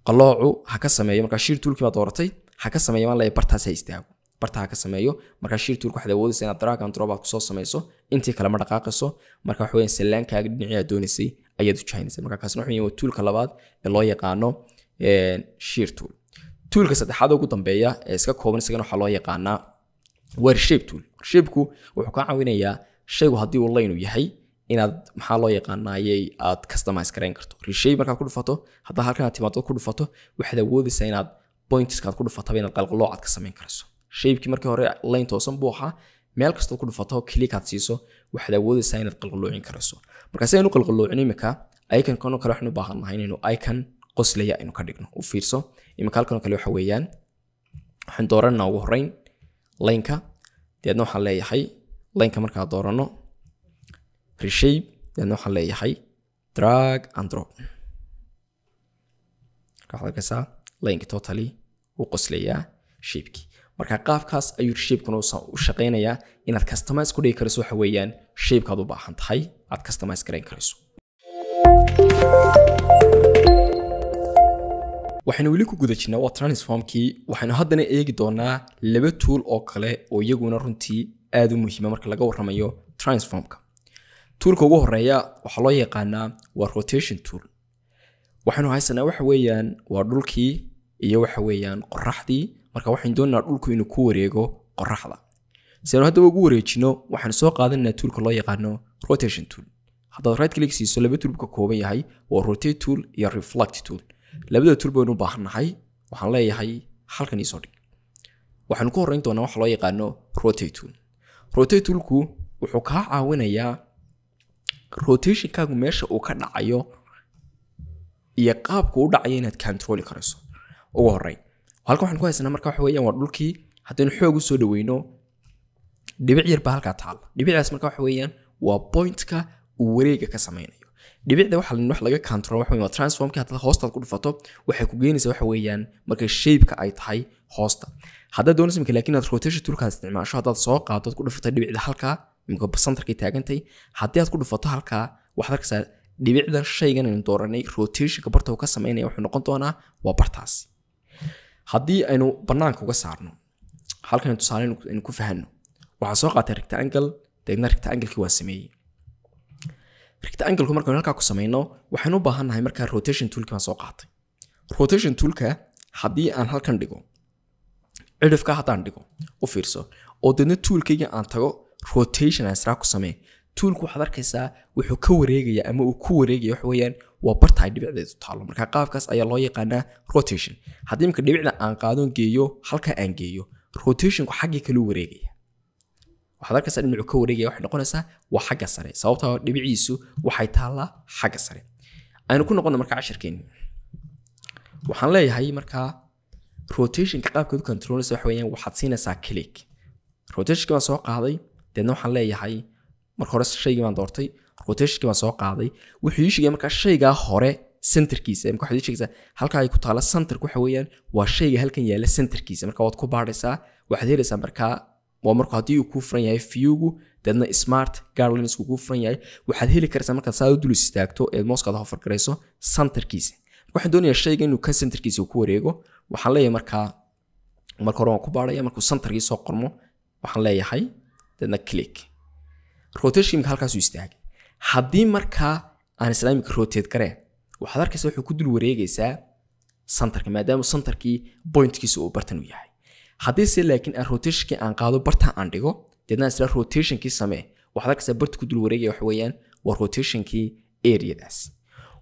qaloocu ha ka sameeyo. Marka shear toolkii baa dooratay, ha ka sameeyo baan leeyahay, bartaas ha istaago, barta ha ka sameeyo. Marka shear toolka waxaad awoodaysaa inaad drag and drop aad kusoo sameyso, intii kale ma dhaqaaqayso. Marka waxa weeyaan sallaankaaga dhinacii aad doonaysay ayaad u jahaynaysaa. Marka kaasna waxa weeyaan waa toolka labaad ee loo yaqaano shear tool. Toolka saddexaad ugu dambeeya ee iska kooban isagana waxaa loo yaqaanaa waa reshape tool. Reshapeku wuxuu kaa caawinayaa shaygu haddii uu line yahay inaad maxaa loo yaqaanaayey aad customize garayn karto. Reshape markaad ku dhufato, haddaa halkan aad timaado ku dhufato, waxaad awoodaysaa inaad pointska aad ku dhufataba inaad qalqalooc aad ka samayn karayso. Shapekii markii hore line toosan buu ahaa, meel kastood ku dhufato, click aad siiso, waxaad awoodaysaa inaad qalqaloocin karayso. Marka si aynu qalqaloocin imika icon kan oo kale, waxaynu u baahan nahay inaynu icon qoslaya aynu ka dhigno. U fiirso, imika halkan oo kale waxa weeyaan waxaan dooranaa ugu horreyn lineka, deedna waxaan leeyahay lineka markaa doorano reshape, deedna waxaan leeyahay drag and drop. Marka waxaad arkaysaa lineki totally wuu qoslayaa shapekii. Marka qaabkaas ayuu reshapekuna u shaqeynayaa, inaad customize ku dhigi karayso waxa weeyaan shapekaad u baahan tahay aad customize garayn karayso. Waxaynu weli ku guda jirnaa waa transformkii. Waxaynu haddana eegi doonaa laba tool oo kale oo iyaguna runtii aad u muhiima marka laga warramayo transformka. Toolka ugu horeeya waxaa loo yaqaanaa waa rotation tool. Waxaynu haysanaa waxa weeyaan waa dhulkii iyo waxa weeyaan qoraxdii. Marka waxaynu doonaynaa dhulku inuu ku wareego qoraxda. Si aynu haddaba ugu wareejino, waxaanu soo qaadanaynaa toolka loo yaqaano rotation tool. Haddaad right click siiso, laba tool buu ka kooban yahay, waa rotate tool iyo reflect tool. Labada tool baynu u baahannahay. Waxaan leeyahay halkan iisoo dhig. Waxaanu ku horreyn doonaa waxa loo yaqaano rotate tool. Rotate toolku wuxuu kaa caawinayaa rotationkaagu meesha uu ka dhacayo iyo qaabku u dhacayo inaad controli karayso. Ugu horreyn halkan waxaan ku haysanaa marka waxa weeyaan waa dhulkii. Haddaynu xoog u soo dhaweyno, dhibic yar baa halkaa taalla. Dhibicdaas marka waxa weeyaan waa pointka uu wareega ka sameynayo. Dhibicda waxa wax laga control waxa weeyaan waa transformka. Haddaad hoostaad ku dhufato, waxay ku geenaysaa waxa weeyaan marka shapeka ay tahay hoosta. Haddaad doonayso imika laakiin inaad rotation toolkaad isticmaasho, haddaad soo qaado ku dhufato dhibicda halkaa, imika centerkay taagantay, haddii aad ku dhufato halkaa, waxaad arkaysaa dhibicdan shaygan aynu dooranay rotationka barta uu ka sameynaya wuxuu noqon doonaa waa bartaasi. Haddii aynu banaanka uga saarno halkan, tusaale aynu ku fahanno, waxaan soo qaatay rectangle, deedna rectangle-kii waan sameeyey. Rectangle-ku markaynu halkaa ku sameyno, waxaynu u baahannahay markaa rotation toolkii baan soo qaatay. Rotation toolka haddii aan halkan dhigo, cidhifka haddaan dhigo, u fiirso, oo deedna toolkayga aan tago rotation aan israa ku samee, toolku waxaad arkaysaa wuxuu ka wareegaya ama uu ku wareegaya waxa weeyaan waa barta ay dhibicdeedu taalo. Marka qaabkaas ayaa loo yaqaanaa rotation. Haddii imika dhibicda aan qaadon geeyo halka aan geeyo, rotationku xaggii kale u wareegaya. Waxaad arkaysaa dhinacu ka wareegaya waxay noqonaysaa waa xagga sare, sababtoo dhibiciisu waxay taallaa xagga sare. Aynu ku noqono marka cashirkeeni. Waxaan leeyahay markaa rotationka qaabkeed u controlaysa waxa weeyaan waxaad siinaysaa click. Rotationka baan soo qaaday, deedna waxaan leeyahay marka hore shaygii baan doortay, rotationkii baan soo qaaday. Wuxuu ii sheegay markaa shaygaa hore centerkiisa. Imika waxaad ii sheegaysaa halka ay ku taala centerka waxa weeyaan waa shayga halkan yaalla centerkiisa. Marka waad ku baadhaysaa, waxaad helaysaa markaa waa marku haddii uu kuu furan yahay viewgu, deedna smart guidelines kuu furan yahay, waxaad heli karaysaa markaad saa u dul istaagto eed mousekaada hover garayso centerkiisa. Marka waxaan doonayaa shayga inuu kan centerkiisa uu ku wareego. Waxaan leeyahay markaa marka hore waan ku baadhaya, markuu centerkii soo qormo waxaan leeyahay deedna click. Rotation imika halkaasuu istaagay. Haddii markaa aan isla imika rotate garee, waxaad arkaysaa wuxuu ku dul wareegaysaa centerka, maadaama centerkii pointkiisa uu bartan u yahay. Haddii se laakiin aan rotationkii aan qaado barta aan dhigo, deedna isla rotationkii samee, waxaad arkaysaa barta ku dul wareegaya waxa weeyaan waa rotationkii areadaas.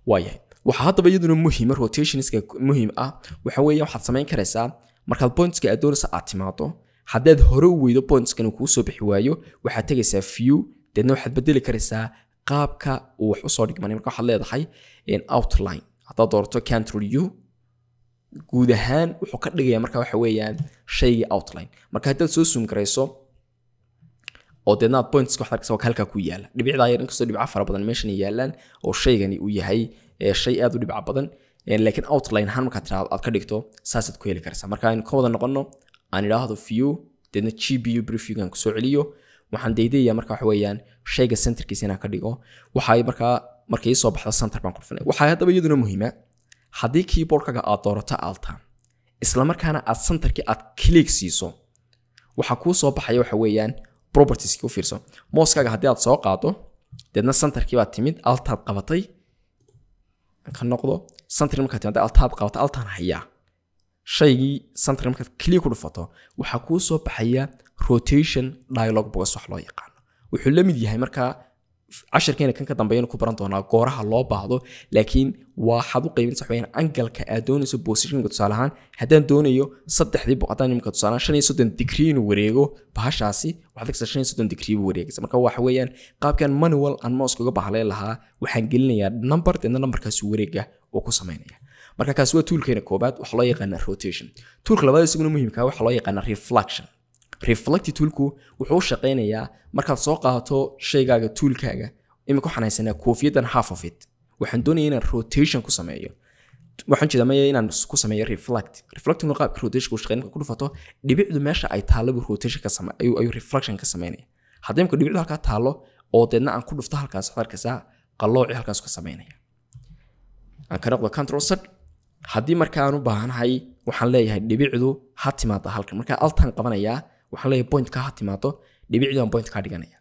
Waayahay, waxaa haddaba iyaduna muhiima rotationska muhiim ah waxa weeye waxaad samayn karaysaa markaad pointska aad doonaysa aad timaado, haddaad hore u weydo pointskan uu kuu soo bixi waayo, waxaad tegaysaa view, deedna waxaad bedeli karaysaa qaabka uu wax usoo dhigmanay. Marka waxaad leedahay outline, haddaad doorato Control U guud ahaan wuxuu ka dhigayaa marka waxa weeyaan shaygii outline. Marka haddaad soo zoom garayso oo deedna aad pointska waxaad arkaysaa waa halkaa ku yaala dhibicdaa yar, inkastoo dhibco fara badan meeshan yaalaan oo shaygani uu yahay shay aad u dhibco badan, laakiin outline ahaan markaad tiraahdo aad ka dhigto saasaad ku heli karaysaa. Marka aynu ka wada noqono, aan idhaahdo view, deedna GPU previewgan kusoo celiyo, waxaan daydayaa marka waxa weeyaan shayga centerkiisa inaan ka dhigo. Waxay markaa markay ii soo baxdo center baan ku dhufanaya. Waxaa haddaba iyaduna muhiima haddii keyboardkaga aad doorato alta isla markaana aad centerkii aad click siiso, waxaa kuu soo baxaya waxa weeyaan propertieski. U fiirso, mousekaaga haddii aad soo qaado, deedna centerkii baad timid, altaad qabatay, ka noqdo center, markaad timaado altaad qabato, altaan hayaa shaygii center, markaad click ku dhufato waxaa kuu soo baxaya rotation dialog box wax loo yaqaano. Wuxuu la mid yahay markaa casharkeena kan ka dambeeyana ku baran doonaa gooraha loo baahdo, laakiin waxaad u qaybinaysaa waxaweyaan angalka aad doonayso positionka. Tusaale ahaan haddaan doonayo saddexdii, haddaan imika tusaale ahaan 35 degree inuu wareego bahashaasi, waxaad arkaysaa 35 degree buu wareegaysa. Marka waxa weeyaan qaabkan manual aan mouse uga bahleen lahaa, waxaan gelinayaa number, deedna numberkaasi wareega uu ku samaynaya. Marka kaasi waa toolkeena koobaad, waxaa loo yaqaanaa rotation. Toolka labaad isaguna muhiimka waxaa loo yaqaanaa reflection. Reflect toolku wuxuu u shaqaynayaa markaad soo qaadato shaygaaga toolkaaga. Imika waxaan haysanaa koofiyadan half of it, waxaan doonaya inaan rotation ku sameeyo, waxaan jeedaa maya inaan ku sameeyo reflect. Reflectingna qaabka rotation ku shaqeyn, marka ku dhufato dhibicdu meesha ay taallo buu rotation ka same ayuu reflection ka sameynaya. Haddii imika dhibicdu halkaa taallo oo deedna aan ku dhufto halkaas, waxaad arkaysaa qallooci halkaas ka sameynaya. Aan ka noqdo Control Z. Haddii marka aan u baahanahay, waxaan leeyahay dhibicdu ha timaado halkan. Marka altaan qabanayaa, waxaan leeyahay pointka ha timaado, dhibicdu aan point ka dhiganaya.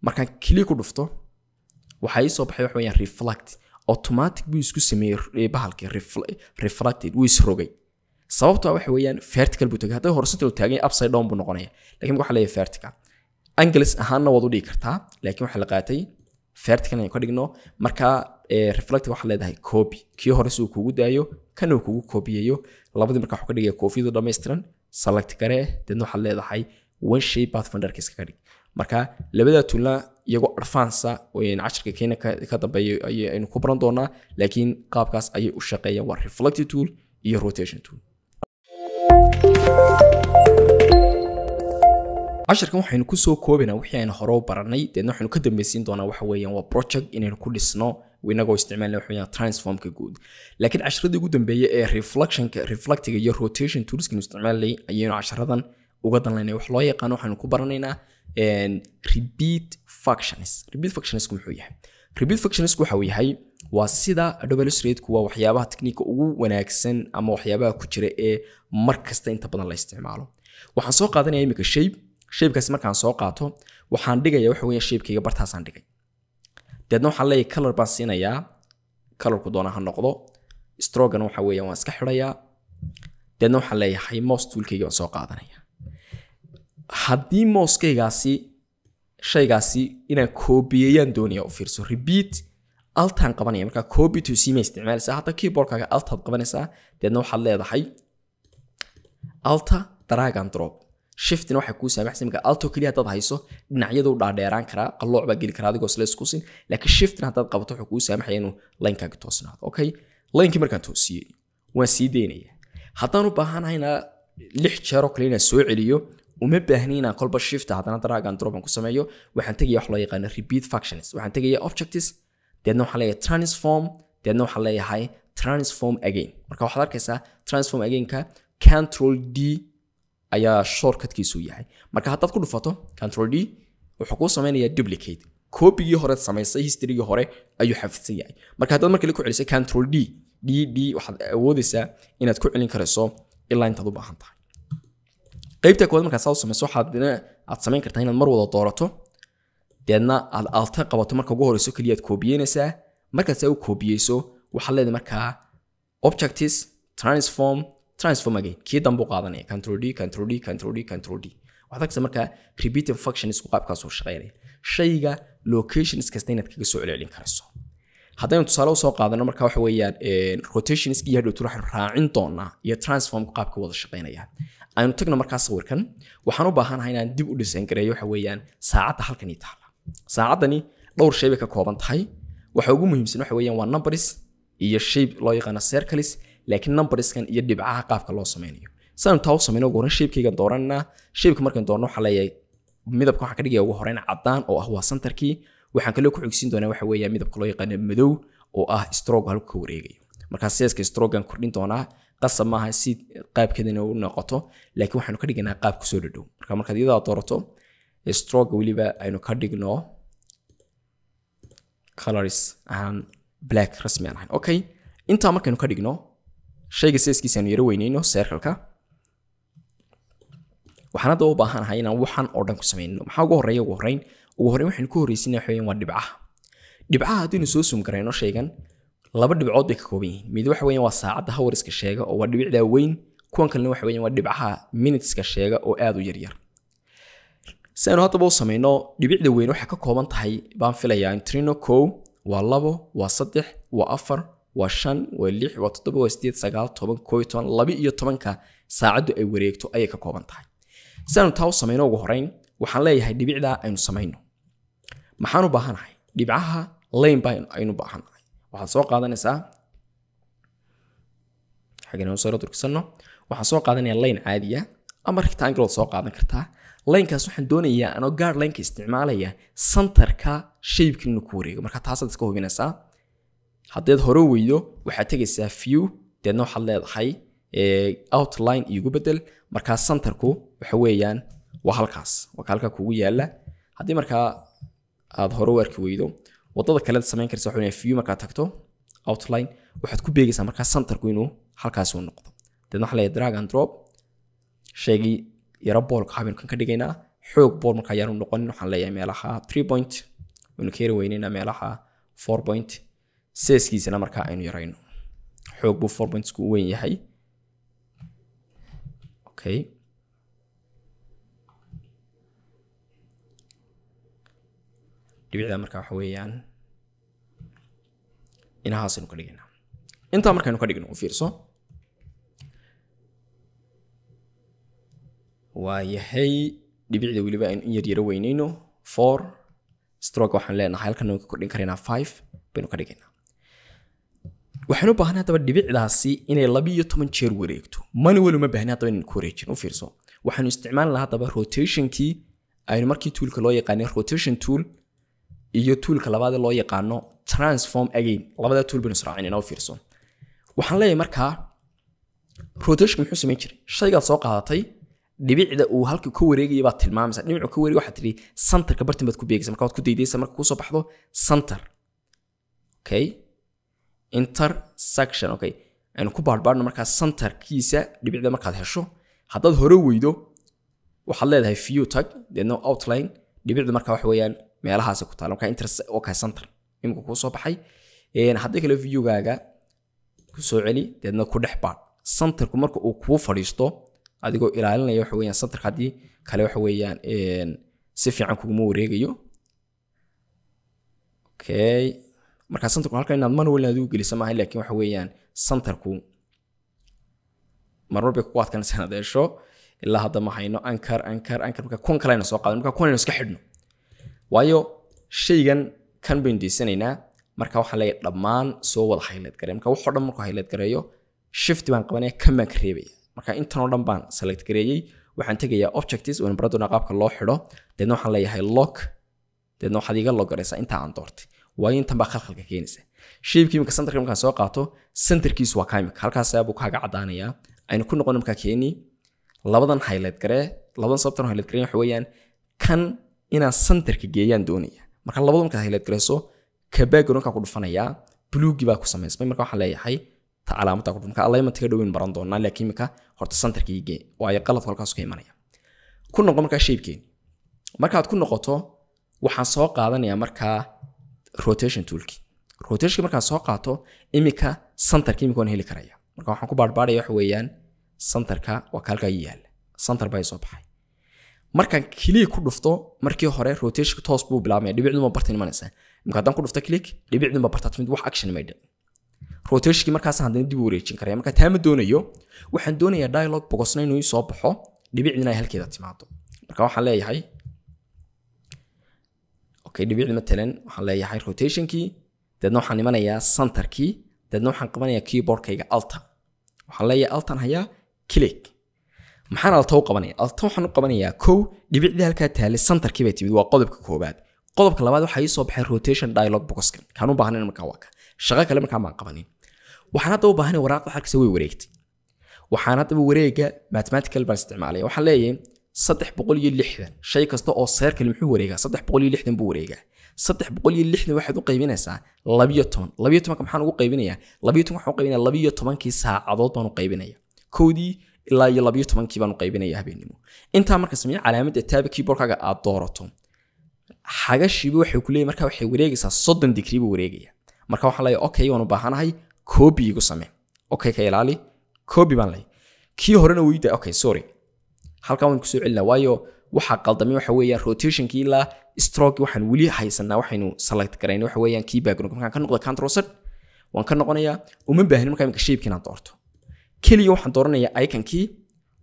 Markaan click ku dhufto waxaa ii soo baxay waxa weeyaan reflect, automatic buu isku sameeyey bahalkii reflected, wuu isrogay. Sababtoo waxa weeyaan vertical buu tagay, hadday horizontal taagan yahay upside down buu noqonaya, laakiin waxaa leeyahay vertical. Angles ahaanna waad u dhigi kartaa, laakiin waxaa la qaatay vertical inaynu ka dhigno. Marka reflect waxaa leedahay copy, kii hore si uu kugu daayo kana uu kugu kobiyayo labadii. Marka wuxuu ka dhigaya koofiyadu dhammaystiran. Select garee, deedna waxaad leedahay one shape pathfinderka iskaga dhig. Marka labada toolna iyagoo advance cashirka keena ka dambeeya ayaynu ku baran doonaa, laakiin qaabkaas ayay u shaqeeyaan, waa reflective tool iyo rotation tool. Casharkan waxaynu kusoo koobaynaa wixii aynu hore u baranay, deedna waxaynu ka dambaysiin doonaa waxa weeyaan waa project inaynu ku dhisno inagoo isticmaalna waxa weeyaan transformka guud. Laakiin casharadii ugu dambeeyay ee reflectionka, reflectiga iyo rotation toolska aynu isticmaalnay ayaynu casharadan uga danlaynay. Wax loo yaqaano waxaynu ku baranaynaa repeat functions. Repeat functionsku muxuu yahay? Repeat functionsku waxa uu yahay waa sida Adobe Illustrator waa waxyaabaha technique ugu wanaagsan ama waxyaabaha ku jira ee mar kasta inta badan la isticmaalo. Waxaan soo qaadanayaa imika shape. Shapekaasi markaan soo qaato waxaan dhigayaa waxa weeye shapekayga bartaasaan dhigay, deedna waxaan leeyahay color baan siinayaa, colorku doona ha noqdo, strogan waxa weeyaan waan iska xidhayaa, deedna waxaan leeyahay mouse toolkayga waan soo qaadanaya. Haddii mousekaygaasi shaygaasi inaan koobiyeyaan doonaya, u fiirso, repeat altaan qabanaya, markaa copy to c ma isticmaalaysaa, hadda keyboardkaaga altaad qabanaysaa, deedna waxaad leedahay alta drag and drop. Shiftina waxay kuu saamaxaysaa marka alto keliya haddaad hayso dhinacyadu dhaadheeraan karaa, qallooc baa geli karaa adigoo isla isku sin, laakiin shiftina haddaad qabato wuxuu kuu saamaxaya inuu linekaaga toosnaado. Okay, linekii markaan toosiyey waan sii daynaya. Haddaan u baahanahayna 6 jeer oo kale inaan soo celiyo, uma baahni inaan kolba shift haddana drag and drop aan ku sameeyo. Waxaan tegaya wax loo yaqaano repeat functions, waxaan tegaya objectives, deedna waxaan leeyahay transform, deedna waxaan leeyahay transform again. Marka waxaad arkaysaa transform again-ka Control D ayaa shortcutkiisu yahay. Marka haddaad ku dhufato Control D wuxuu kuu sameynayaa duplicate, koobigii hore samaysay, historygii hore ayuu xafidsan yahay. Marka haddaad markale ku celisay Control D D D, waxaad awoodaysaa inaad ku celin karayso ilaa intaad u baahan tahay. Qaybta koowaad markaad saa u samayso, waxaad aad samayn kartaa inaad mar wada doorato, deedna aad alta qabato, marka ugu horeyso keliya aad koobiyeynaysaa. Markaad saa u koobiyeyso waxaad leedahay markaa objectives transform Transform again, kii dambe u qaadanaya, control D, control D, control D, control D. Waxaad arkaysaa markaa repeating functions ku qaabkaas u shaqeynaya, shayga locations kasta inaad kaga soo celcelin karayso. Haddaynu tusaale usoo qaadano marka waxa weeyaan rotations iyo hadhowtu waxaynu raacin doonaa iyo transform qaabka wada shaqeynaya. Aynu tagno markaa sawirkan. Waxaan u baahanahay inaan dib u design gareeyo waxa weeyaan saacadda halkan ii taala. Saacaddani dhowr shay bay ka kooban tahay. Waxa ugu muhiimsan waxa weeyaan waa numbers iyo shape loo yaqaano circles, laakiin numberskan iyo dhibcaha qaabka loo sameynayo. Sidaan taa u sameyno, ugu horreyn shape-kaygan dooranaa. Shape-ka markaan doorno waxaa leeyahay midabka waxaan ka dhigaya ugu horreyn caddaan oo ah waa centerkii. Waxaan kaloo ku xigsiin doonaa waxa weeyaan midabka loo yaqaano madow oo ah stroke halku ka wareegayo. Markaa size-ka stroke-gan kordhin doonaa, qasab maaha si qaabkeedana u noqoto, laakiin waxaanu ka dhiganaa qaab kusoo dhadhow. Marka markaad iyadaa doorato stroke weliba aynu ka dhigno colors ahaan black rasmi aan ahayn. Okay, intaa markaynu ka dhigno shayga size-kiisa aynu yaro weyneyno circle-ka. Waxaan hadda u baahanahay inaan waxan oo dhan ku sameyno. Maxaa ugu horreeya? Ugu horreyn waxaynu ku horreysiinaa waxa weeyaan waa dhibcaha. Dhibcaha haddaynu soo zoom garayno shaygan, laba dhibcood bay ka kooban yihiin. Mid waxa weeyaan waa saacadda hourska sheega oo waa dhibicdaa weyn, kuwan kalena waxa weeyaan waa dhibcaha minuteska sheega oo aad u yaryar. Si aynu haddaba u sameyno, dhibicda weyn waxay ka kooban tahay baan filayaa intrino 1, waa 2, waa 3, waa 4, waa 5, waa 6, waa 7, waa 8, 9, 10, 11, 12-ka saacaddu ay wareegto ayay ka kooban tahay. Si aynu taa u sameyno, ugu horreyn waxaan leeyahay dhibicdaa aynu sameyno. Maxaan u baahanahay? Dhibcaha line baa aynu baahanahay. Waxaad soo qaadanaysaa xaggan soo durkisanno, waxaan soo qaadanayaa line caadiya ama rectangle ood soo qaadan kartaa. Linekaas waxaan doonayaa anoo guard lineka isticmaalaya centerka shape-ka inuu ku wareego. Marka taasaad iska hubinaysaa. Haddaad hore weydo waxaad tegaysaa view, deedna waxaad leedahay outline iigu bedel. Markaa centerku waxa weeyaan waa halkaas, waa ka halkaa kugu yaala. Haddii markaa aad hore u arki weydo, wadada kale samayn karaysa waxa weeyaan view markaad tagto outline waxaad ku beegaysaa markaa centerku inuu halkaas uu noqdo. Deedna waxaa leeyahay drag and drop, shaygii yaro boolka habeen kan ka dhigaynaa. Xoog bool markaa yaanu noqonin, waxaan leeyahay meelaha 3 point waynu ka yara weynaynaa, meelaha 4 point. Size-kiisana markaa aynu yarayno, xoog buu 4 points ku weyn yahay. Okay, dhibicda markaa waxa weeyaan inahaasaynu ka dhigaynaa. Intaa markaynu ka dhigno, u fiirso, waa yahay dhibicda weliba aynu in yar yaro weyneyno 4. Stroke waxaan leenahay halkan ka kordhin karaynaa, 5 baynu ka dhigaynaa. Waxaan u baahnay haddaba dhibicdaasi inay 12 jeer wareegto. Manual uma baahni haddaba inaynu ku wareejin. U fiirso, waxaanu isticmaali lahaa haddaba rotationkii aynu markii toolka loo yaqaanay rotation tool iyo toolka labaad ee loo yaqaano transform again. Labada tool baynu israacinayna. U fiirso, waxaan leeyahay markaa rotation muxuu samayn jiray? Shaygaad soo qaadatay, dhibicda uu halka ka wareegaya baad tilmaamaysaa. Dhinacu ka wareegay waxaad tidhi centerka bartin baad ku beegaysa. Marka waad ku daydaysa, marka kusoo baxdo center. Okay, intersection. Okay, aynu ku baadhbaadhno markaa centerkiisa dhibicda. Markaad hesho, haddaad hore weydo waxaad leedahay view tag, deedna outline. Dhibicda markaa waxa weeyaan meelahaasi ku taala. Markaa okay, center imika kuu soo baxay. Haddii kale viewgaaga ku soo celi, deedna ku dhex baadh centerku marka uu kuu fadhiisto, adigoo ilaalinaya waxa weeyaan centerka. Haddii kale waxa weeyaan si fiican kuguma wareegayo. Okay, marka centerku halkan inaad manual inaad ugu geliso maaha, laakiin waxa weeyaan centerku marmar bay kugu adkaanaysaa inaad hesho. Ilaa hadda ma hayno. Anchor, anchor, anchor. Marka kuwan kale aynu soo qaadan, marka kuwan aynu iska xidhno, waayo shaygan kan baynu deysanaynaa. Marka waxaan leeyahay dhammaan soo wada highlight gareey. Marka waxoo dhan markuu highlight gareeyo, shift baan qabanaya, kan baan ka reebaya. Marka intan oo dhan baan select gareeyey. Waxaan tegayaa objects, waynu baran doonaa qaabka loo xidho. Deedna waxaan leeyahay lock, deedna waxaad iga lock garaysaa inta aan doortay, waayo intan baa khalkhalka keenaysa. Shape-kii imika centerka markaan soo qaato, centerkiisu waa kaa imika halkaas buu kaaga caddaanayaa. Aynu ku noqono markaa keeni labadan highlight garee. Labadan sababtan highlight garee waxa weeyaan kan inaan centerka geeyaan doonaya. Marka labada markaad highlight gareyso, ka backgroundka ku dhufanayaa, bluegi baa ku samaysmay. Marka waxaan leeyahay ta calaamadda ku dhufan. Marka alignment ka dhoweyn baran doonaa, laakiin imika horta centerka ii gee, waayo qaladku halkaas ka imanaya. Ku noqo markaa shape-keeni. Markaad ku noqoto, waxaan soo qaadanayaa markaa rotation toolkii. Rotationki markaan soo qaato imika, centerka imika waan heli karaya. Marka waxaan ku baadhbaadhaya waxa weeyaan Centerka waa ka halkaa yaala, center baa soo baxay. Markaan click ku dhufto, markii hore rotation toos buu bilaabmaya, dhibicdu ma bartan imanaysaa. Imika haddaan ku dhufto click, dhibicdu ma bartaa timid, wax action may dhicin. Rotationkii markaas haddana dib u wareejin karaya. Marka taa ma doonayo, waxaan doonayaa dialog boxna inuu soo baxo, dhibicdina ay halkeeda timaado. Marka waxaan leeyahay okay, dhibicdi matalan waxaan leeyahay rotationkii, deedna waxaan imanayaa centerkii, deedna waxaan qabanayaa keyboardkayga alta. Waxaan leeyahay altan hayaa click. Maxaan alta u qabanaya? Alta waxaan u qabanayaa kow, dhibicdii halkaa taalay centerkii bay timid, waa qodobka koowaad. Qodobka labaad waxaa ii soo baxay rotation dialog boxkan kaan u baahnayn. Markaa waa ka shaqo kale markaa maan qabanin. Waxaan hadda u baahanay waraaqda xarkisa way wareegtay. Waxaan haddaba wareega mathematical baan isticmaalaya. Waxaan leeyahay 360, shay kasta oo circle muxuu wareegaa? 360 buu wareegaa. 360 waxaad u qaybinaysaa 12. 12 maxaan ugu qaybinayaa? 12 waxaan u qaybinayaa 12kii saacadood baan u qaybinayaa, kowdii ilaa iyo 12kii baan u qaybinayaa habeenimo. Intaa marka sameeyo, calaamadda taaba keyboardkaaga aad doorato, xagashiiba waxay ku leeyahay marka waxay wareegaysaa 30 degree buu wareegaya. Marka waxaan leeyahay okay, waan u baahanahay, copy igu samee. Okay, ka ilaali, copy baan leeyahay. Kii horena wuu ii. Okay, sorry, halkan waan kusoo celinaa, waayo waxa qaldamay waxa weeyaan rotationkii ilaa stroke waxaan weli haysanaa, waxaynu select garaynay waxa weeyaan key background. Markaan ka noqdo control Z waan ka noqonayaa. Uma baahnin markaa imika shape inaan doorto, keliya waxaan dooranayaa iconkii,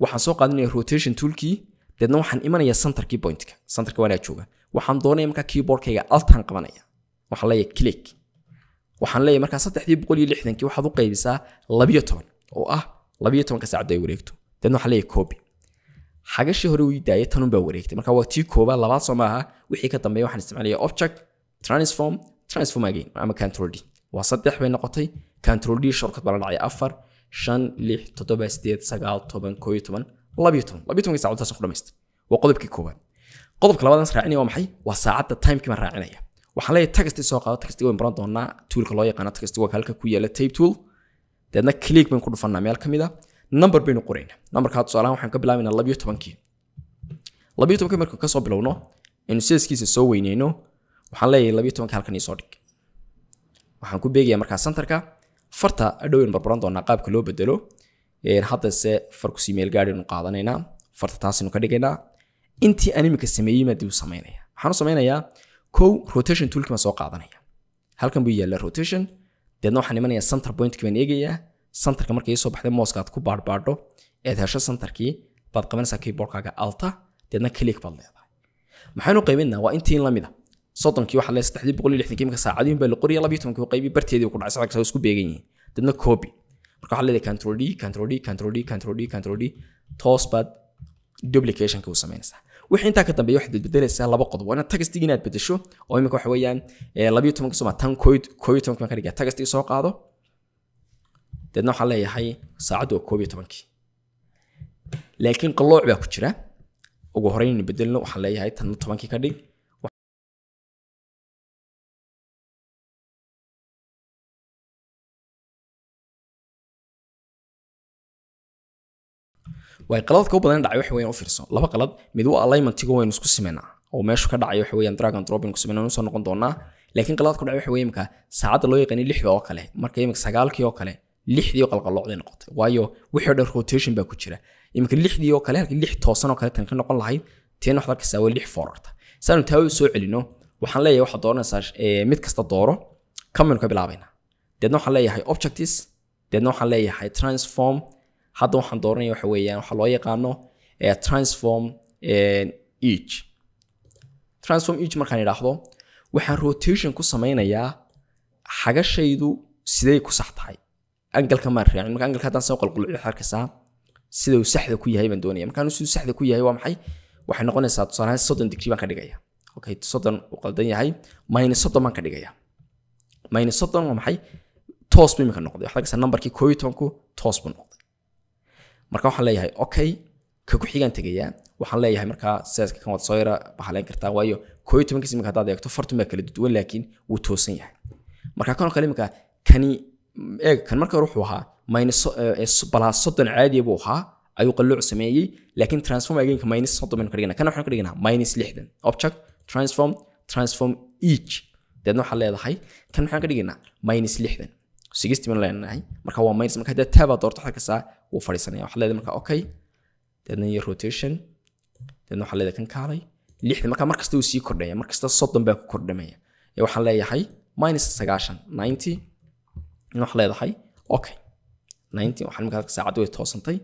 waxaan soo qaadanaya rotation toolkii, deedna waxaan imanayaa centerkii, pointka centerka waanaa jooga. Waxaan doonaya markaa keyboardkayga altaan qabanaya, waxaan leeyahay click. Waxaan leeyahay markaa 360kii waxaad u qaybisaa 12, oo ah 12ka saacad ay wareegto. Deedna waxaan leeyahay copy. Xagashii hore uu daayay, tanun baa wareegtay. Marka waa tii koobaad, labaad soo maaha. Wixii ka dambeeya waxaan isticmaalayaa object, transform, transform again ama control D. Waa saddex bay noqotay. Control D shortcut baa la dhacay. 4, 5, 6, 7, 8, 9, 10, 11, 12, 12kii saacadood taas ku dhamaystay. Waa qodobkii koowaad. Qodobka labaad aan raacinaya waa maxay? Waa saacadda timekii baan raacinaya. Waxaan leeyahay text soo qaado. Text waan baran doonaa, toolka loo yaqaano text waa halka ku yaala type tool. Deedna click baan ku dhufanaa meel ka mid a, number baynu qoraynaa. Numberkaa tusaalahan waxaan ka bilaabaynaa 12kii. 12kii markaan kasoo bilowno, aynu sizekiisa soo weyneyno, waxaan leeyahay 12ka halkan ii soo dhig. Waxaan ku beegayaa markaa centerka. Farta adhow aynu barbaran doonaa qaabka loo bedelo, haddase far kusii meel gaadhaynu qaadanaynaa, farta taasaynu ka dhigaynaa. Intii aan imika sameeyey maa dib u samaynaya. Waxaan u samaynayaa kow, rotation toolkii baan soo qaadanaya, halkan buu yaallaa rotation. Deedna waxaan imanayaa center pointkii baan eegayaa. Centerka markay soo baxday, mouseka aad ku baadhbaadho eed hesho centerkii, baad qabanaysaa keyboardkaaga alta, deedna click baad leedahay. Maxaynu qaybinaa? Waa intii in la mid a 30kii. Waxaa leeyahay 360kii imika saacadiin baa la qoraya, 12kii u qaybi, barteedii ku dhacay, saddex isku beegan yihiin. Deedna copy. Marka waxaa leedahay control D, control D, control D, control D, control D, toos baad duplicationka u samaynaysaa. Wixii intaa ka dambeeya waxaad bedbedelaysaa laba qodob. Waa inaad textiga inaad bedesho, oo imika waxa weeyaan 12ka soma tan 11ka baan ka dhigaa. Textiga soo qaado, deedna waxaan leeyahay saacaddu waa 11kii, laakiin qalooc baa ku jira. Ugu horreyn inaynu bedelno, waxaan leeyahay tan 10kii ka dhig. Way qaladka u badan dhacay waxa weeyaan, u fiirso, laba qalad. Mid waa alignmentiga, waynu isku simanaa oo meeshu ka dhacay waxa weeyaan drag and drop ku simanaa, soo noqon doonaa. Laakiin qaladka ku dhacay waxa weeyaan imika saacadda loo yaqaanay 6da oo kale, marka imika 9kii oo kale 6dii oo qalqaloocday noqotay, waayo wixii oo dhan rotation baa ku jira. Imika 6dii oo kale halkii 6 toosan oo kale tan ka noqon lahayd, teen waxaad arkaysaa waa 6 foorarta. Saanu taa u soo celino, waxaan leeyahay waxaad dooranaysaa mid kasta dooro, kan baynu ka bilaabaynaa. Deedna waxaan leeyahay objectives, deedna waxaan leeyahay transform. Hadda waxaan dooranaya waxa weeyaan waxaa loo yaqaano transform each. Transform each markaan idhaahdo, waxaan rotation ku sameynayaa xagashaydu siday ku sax tahay, angalka maan raacin. Marka angalka haddaan soo qalqaloocio, waxaad arkaysaa sida uu saxda ku yahay baan doonaya. Markaan siduu saxda ku yahay waa maxay? Waxay noqonaysaa tusaale ahaan 30 degree baan ka dhigaya. Okay, 30 uu qaldan yahay, minus 30 baan ka dhigaya. Minus 30 waa maxay? Toos buu imika noqday. Waxaad arkaysaa numberkii 11ku toos buu noqday. Marka waxaan leeyahay okay, ka ku xigaan tegayaa. Waxaan leeyahay markaa sidaas kan waad soo yara bahaleyn kartaa, waayo 11kiis imika haddaad eegto fartun baa kala duwan, laakiin wuu toosan yahay. Marka kan oo kale imika kani eeg, kan marka hore wuxuu ahaa minus plus 30 caadiya buu ahaa, ayuu qalluuc sameeyey, laakiin transform againka minus 30 baynu ka dhiganaa. Kana waxaan ka dhiganaa minus 60. Object, transform, transform each. Deedna waxaan leedahay kan maxaan ka dhigaynaa? Minus 60. 60 baan leenahay. Marka waa minus. Marka haddaad tab aad doorto halkaas wuu fadhiisanaya. Waxaad leedahay marka okay, deedna iyo rotation, deedna waxaad leedahay kan kaalay 60. Marka markasta wuu sii kordhaya, markasta 30 baa ku kordhamaya. Waxaan leeyahay minus 90 90, waxaad leedahay okay 90. Waxaan markaa saacaddu way toosantay.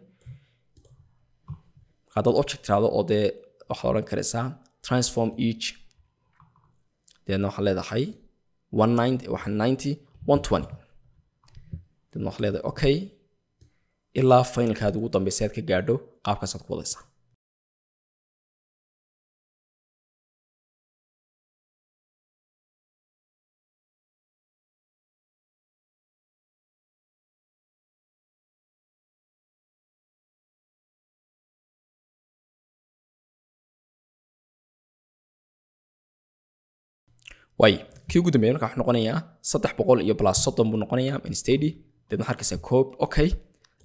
Marka haddaad object tiraahdo oo dee waxaad odhan karaysaa transform each, deedna waxaad leedahay 190, waxaan 90 120, deedna waxaad leedahay okay ilaa finalkaad ugu dambaysa aad ka gaadho. Qaabkaasaad ku wadaysaa. Way kii ugu dambeeyay marka wuxuu noqonayaa 300 iyo plus 30 buu noqonayaa instead. Deedna waxaad arkaysaa koob okay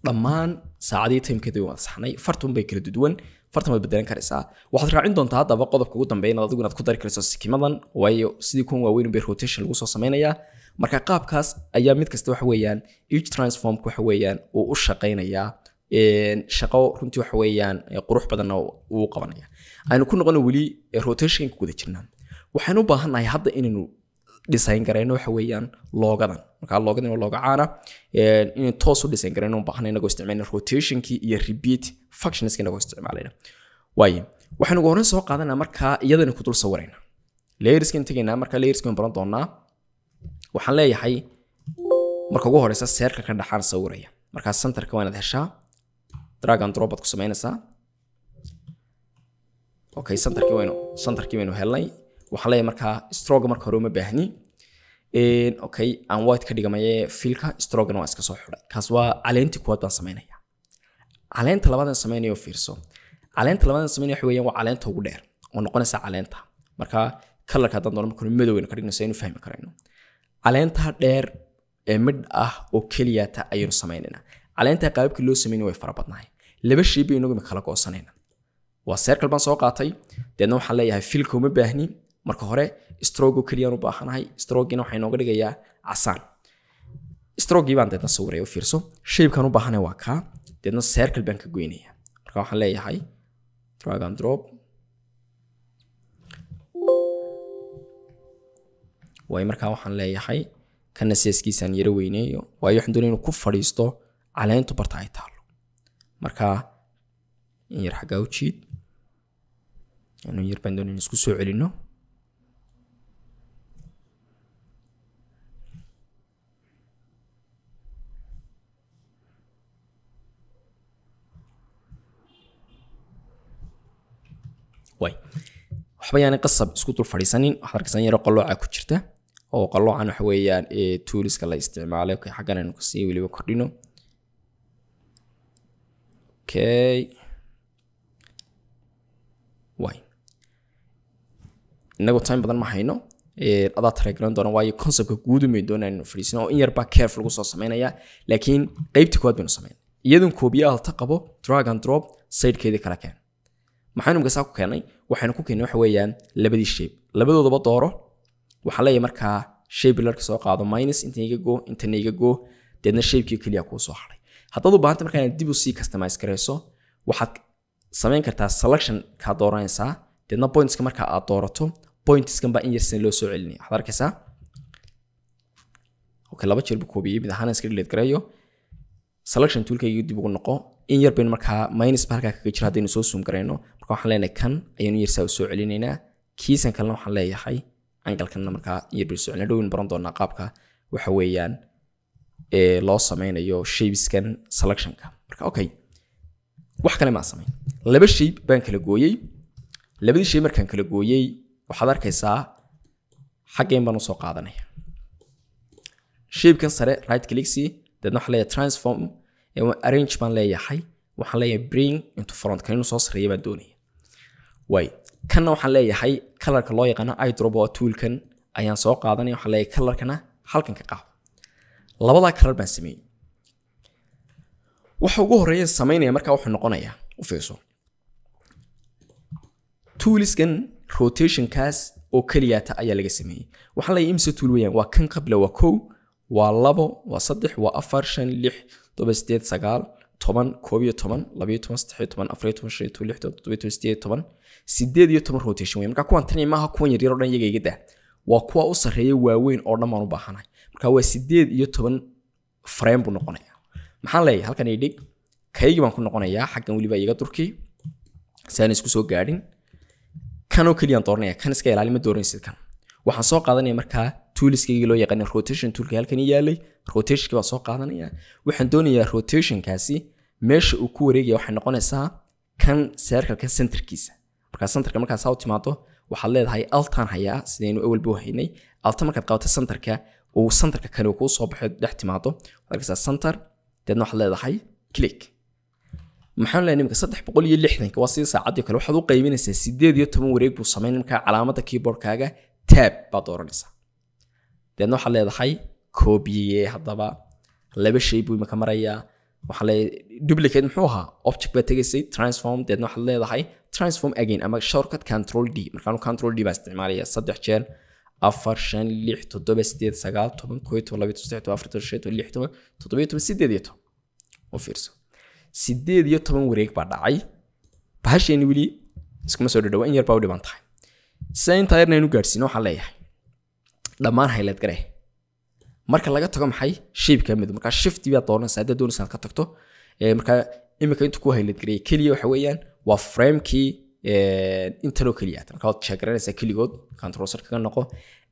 dhammaan saacadii timekeedii waan saxnay. Fartun bay kala duwan, fartan way bedelan karaysaa. Waxaad raacin doontaa haddaba qodobka ugu dambeeya inaad adigu inaad ku dari karayso sikimadan, waayo sidii kuwan waaweyn bay rotation lagu soo sameynayaa. Marka qaabkaas ayaa mid kasta waxa weeyaan each transform waxa weeyaan uu u shaqeynayaa shaqo runtii waxa weeyaan qurux badanna uu qabanaya. Aynu ku noqono weli rotation ku guda jirnaa. Waxaan u baahannahay hadda inaynu design garayno waxa weeyaan loogadan. Marka loogadan waa looga caana inaynu toos u design garayno u baahanay inagoo isticmaalayna rotationkii iyo repeat functionska inagoo isticmaalayna. Waayo waxaan ugu horreyn soo qaadanaa markaa iyadana ku dul sawirayna layerskan tegaynaa. Marka layerskan baran doonaa. Waxaan leeyahay marka ugu horeysa circle ka dhaxaan sawiraya. Marka centerka waa inaad heshaa, drag and drop baad ku samaynaysaa. Okay, centerkii waynu helnay. Waxaan leeyahay markaa stroke marka hore uma baahni. Okay, aan white ka dhigamaye filka, strokena waa iska soo xidhay. Kaas waa caleentii kuwaad baan samaynaya. Caleenta labaad aan samaynayo fiirso. Caleenta labaad aan samaynayo waxa weeyaan waa caleenta ugu dheer oo noqonaysa caleenta. Marka colorka haddaan doono marka hore madow aynu ka dhigno si aynu fahmi karayno. Caleenta dheer ee midh ah oo keliyata ayaynu samaynaynaa. Caleenta qaababkii loo sameynay way fara badnahay. Laba shay baynu inagu kala goosanaynaa. Waa circle baan soo qaatay, deedna waxaan leeyahay filka uma baahni. Marka hore stroke kaliya u baahanahay. Stroke-gina waxa inooga dhigayaa casaan. Stroke-gii baan deedna sawiraya u fiirso. Shape-kan u baahanahay waa ka, deedna circle baan ka goynaya. Marka waxaan leeyahay drag and drop. Way marka waxaan leeyahay kana size-kiisaan yara weyneeyo, waayo waxaan doonaya inuu ku fadhiisto caleentu barta ay taalo. Marka in yar xaggaa u jiid, inuu yar baan doonaya in isku soo celino. Way waxba yaani qasab isku dul fadhiisanin. Waxaad arkaysaa yaro qalooca ku jirta oo qaloocan waxa weeyaan toolska la isticmaalay. Okay, xaggan aynu kasii weliba kordhino. Okay, way inagu time badan ma hayno, adaa taragelan doona, waayo conceptka guud umay doonaa inaynu fadhiisano oo in yar baa careful lagu soo sameynaya. Laakiin qaybtii koowaad baynu sameynay iyadoon koobiya alta qabo drag and drop sidekeedii kala keen. Maxaynu markaa ku keenay? Waxaynu ku keenay waxa weeyaan labadii shape, labadoodaba dooro. Waxaan leeyahay markaa shape builderka soo qaado minus inta iga go, inta iga go, deedna shape-kii kaliya kuu soo haray. Haddaad u baahantay markaa inaad dib u sii customize garayso, waxaad samayn kartaa selection ka dooranaysaa, deedna pointska markaa aad doorato pointskan baa in yar sin loo soo celinaya. Waxaad arkaysaa okay, laba jeer buu koobiyey, mid ahaan iska delete garayo. Selection toolkayga dib ugu noqo, in yar baynu markaa minus ba halkaa kaga jira haddaynu soo zoom garayno. Marka waxaan leenahay kan ayaynu yar saa u soo celinaynaa, kiisan kalena waxaan leeyahay angle-kanna markaa in yar baynu soo celinaa. Dhowaynu baran doonaa qaabka waxa weeyaan loo sameynayo shapeskan selectionka. Marka okay, wax kale ma samayn, laba shape baan kala gooyey. Labadii shape markaan kala gooyey waxaad arkaysaa xaggeen baan usoo qaadanaya. Shapekan sare right click si, deedna waxaan leeyahay transform arrange baan leeyahay, waxaan leeyahay bring into front, kan inuu soo sareeyo baan doonaya. Way kanna waxaan leeyahay colorka loo yaqaano eyedrop oo toolkan ayaan soo qaadanaya. Waxaan leeyahay colorkana halkan ka qaado. Labadaa color baan sameeyey. Waxa ugu horreeya sameynaya markaa wuxuu noqonayaa u fiirso tooliskan rotationkaas oo keliyata ayaa laga sameeyey. Waxaan leeyahay imse tool weeyaan waa kan qabla waa 1 Waa 2, waa 3, waa 4, 5, 6, 7, 8, 9, 10, 11, 12, 13, 14, 15, 16, 17, 18, 18 rotation weyn. Marka kuwan tani maaha kuwan yar yar oo dhan iyaga iga daa, waa kuwa u sarreeya waaweyn oo dhan baan u baahanahay. Marka waa 18 frame buu noqonayaa. Maxaan leeyahay halkan ii dhig, kaygii baan ku noqonayaa xaggan weliba iga durki si aan isku soo gaadhin. Kanoo keliyaan dooranaya, kan iska ilaali, ma dooranaysid kan. Waxaan soo qaadanaya markaa toolskaygii loo yaqaanay rotation toolka halkan ii yaalay, rotationkii baan soo qaadanaya. Waxaan doonayaa rotationkaasi meesha uu ku wareegaya waxay noqonaysaa kan circle-ka centerkiisa. Markaa centerka markaa saa u timaado waxaad leedahay altaan hayaa sidaynu awalba u haynay. Alta markaad qabato centerka uu centerka kale kuu soo baxo dhex timaado, waxaad arkaysaa center, deedna waxaad leedahay click. Maxaan leeyahay imika 360 waa sidii saacaddii kale, waxaad u qaybinaysaa 18 wareeg buu samayn. Markaa calaamadda keyboardkaaga tab baad dooranaysaa, deedna waxaad leedahay copy. Haddaba laba shay buu imika marayaa. Waxaan leeyahay duplicate muxuu ahaa, object baad tegaysay, transform, deedna waxaad leedahay transform again ama shortcut control D. Markaanu control D baan isticmaalaya 3 jeer, 4, 5, 6, 7, 8, 9, 10, 11, 12, 13, 14, 15, 16, 17, 18. U fiirso, 18 wareeg baa dhacay. Bahasheeni weli iskuma soo dhadhawa, in yar baa u dhiban tahay. Sida intaa yarna aynu gaadhsiino waxaan leeyahay dhammaan highlight garee. Marka laga tago maxay shape-ka madow, marka shift baad dooranaysaa haddaad doonaysaa inaad ka tagto. Marka imika intuu ku highlight gareeyay keliya waxa weeyaan waa frame-kii intanoo keliya. Marka waad check garanaysaa keligood, control C kaga noqo.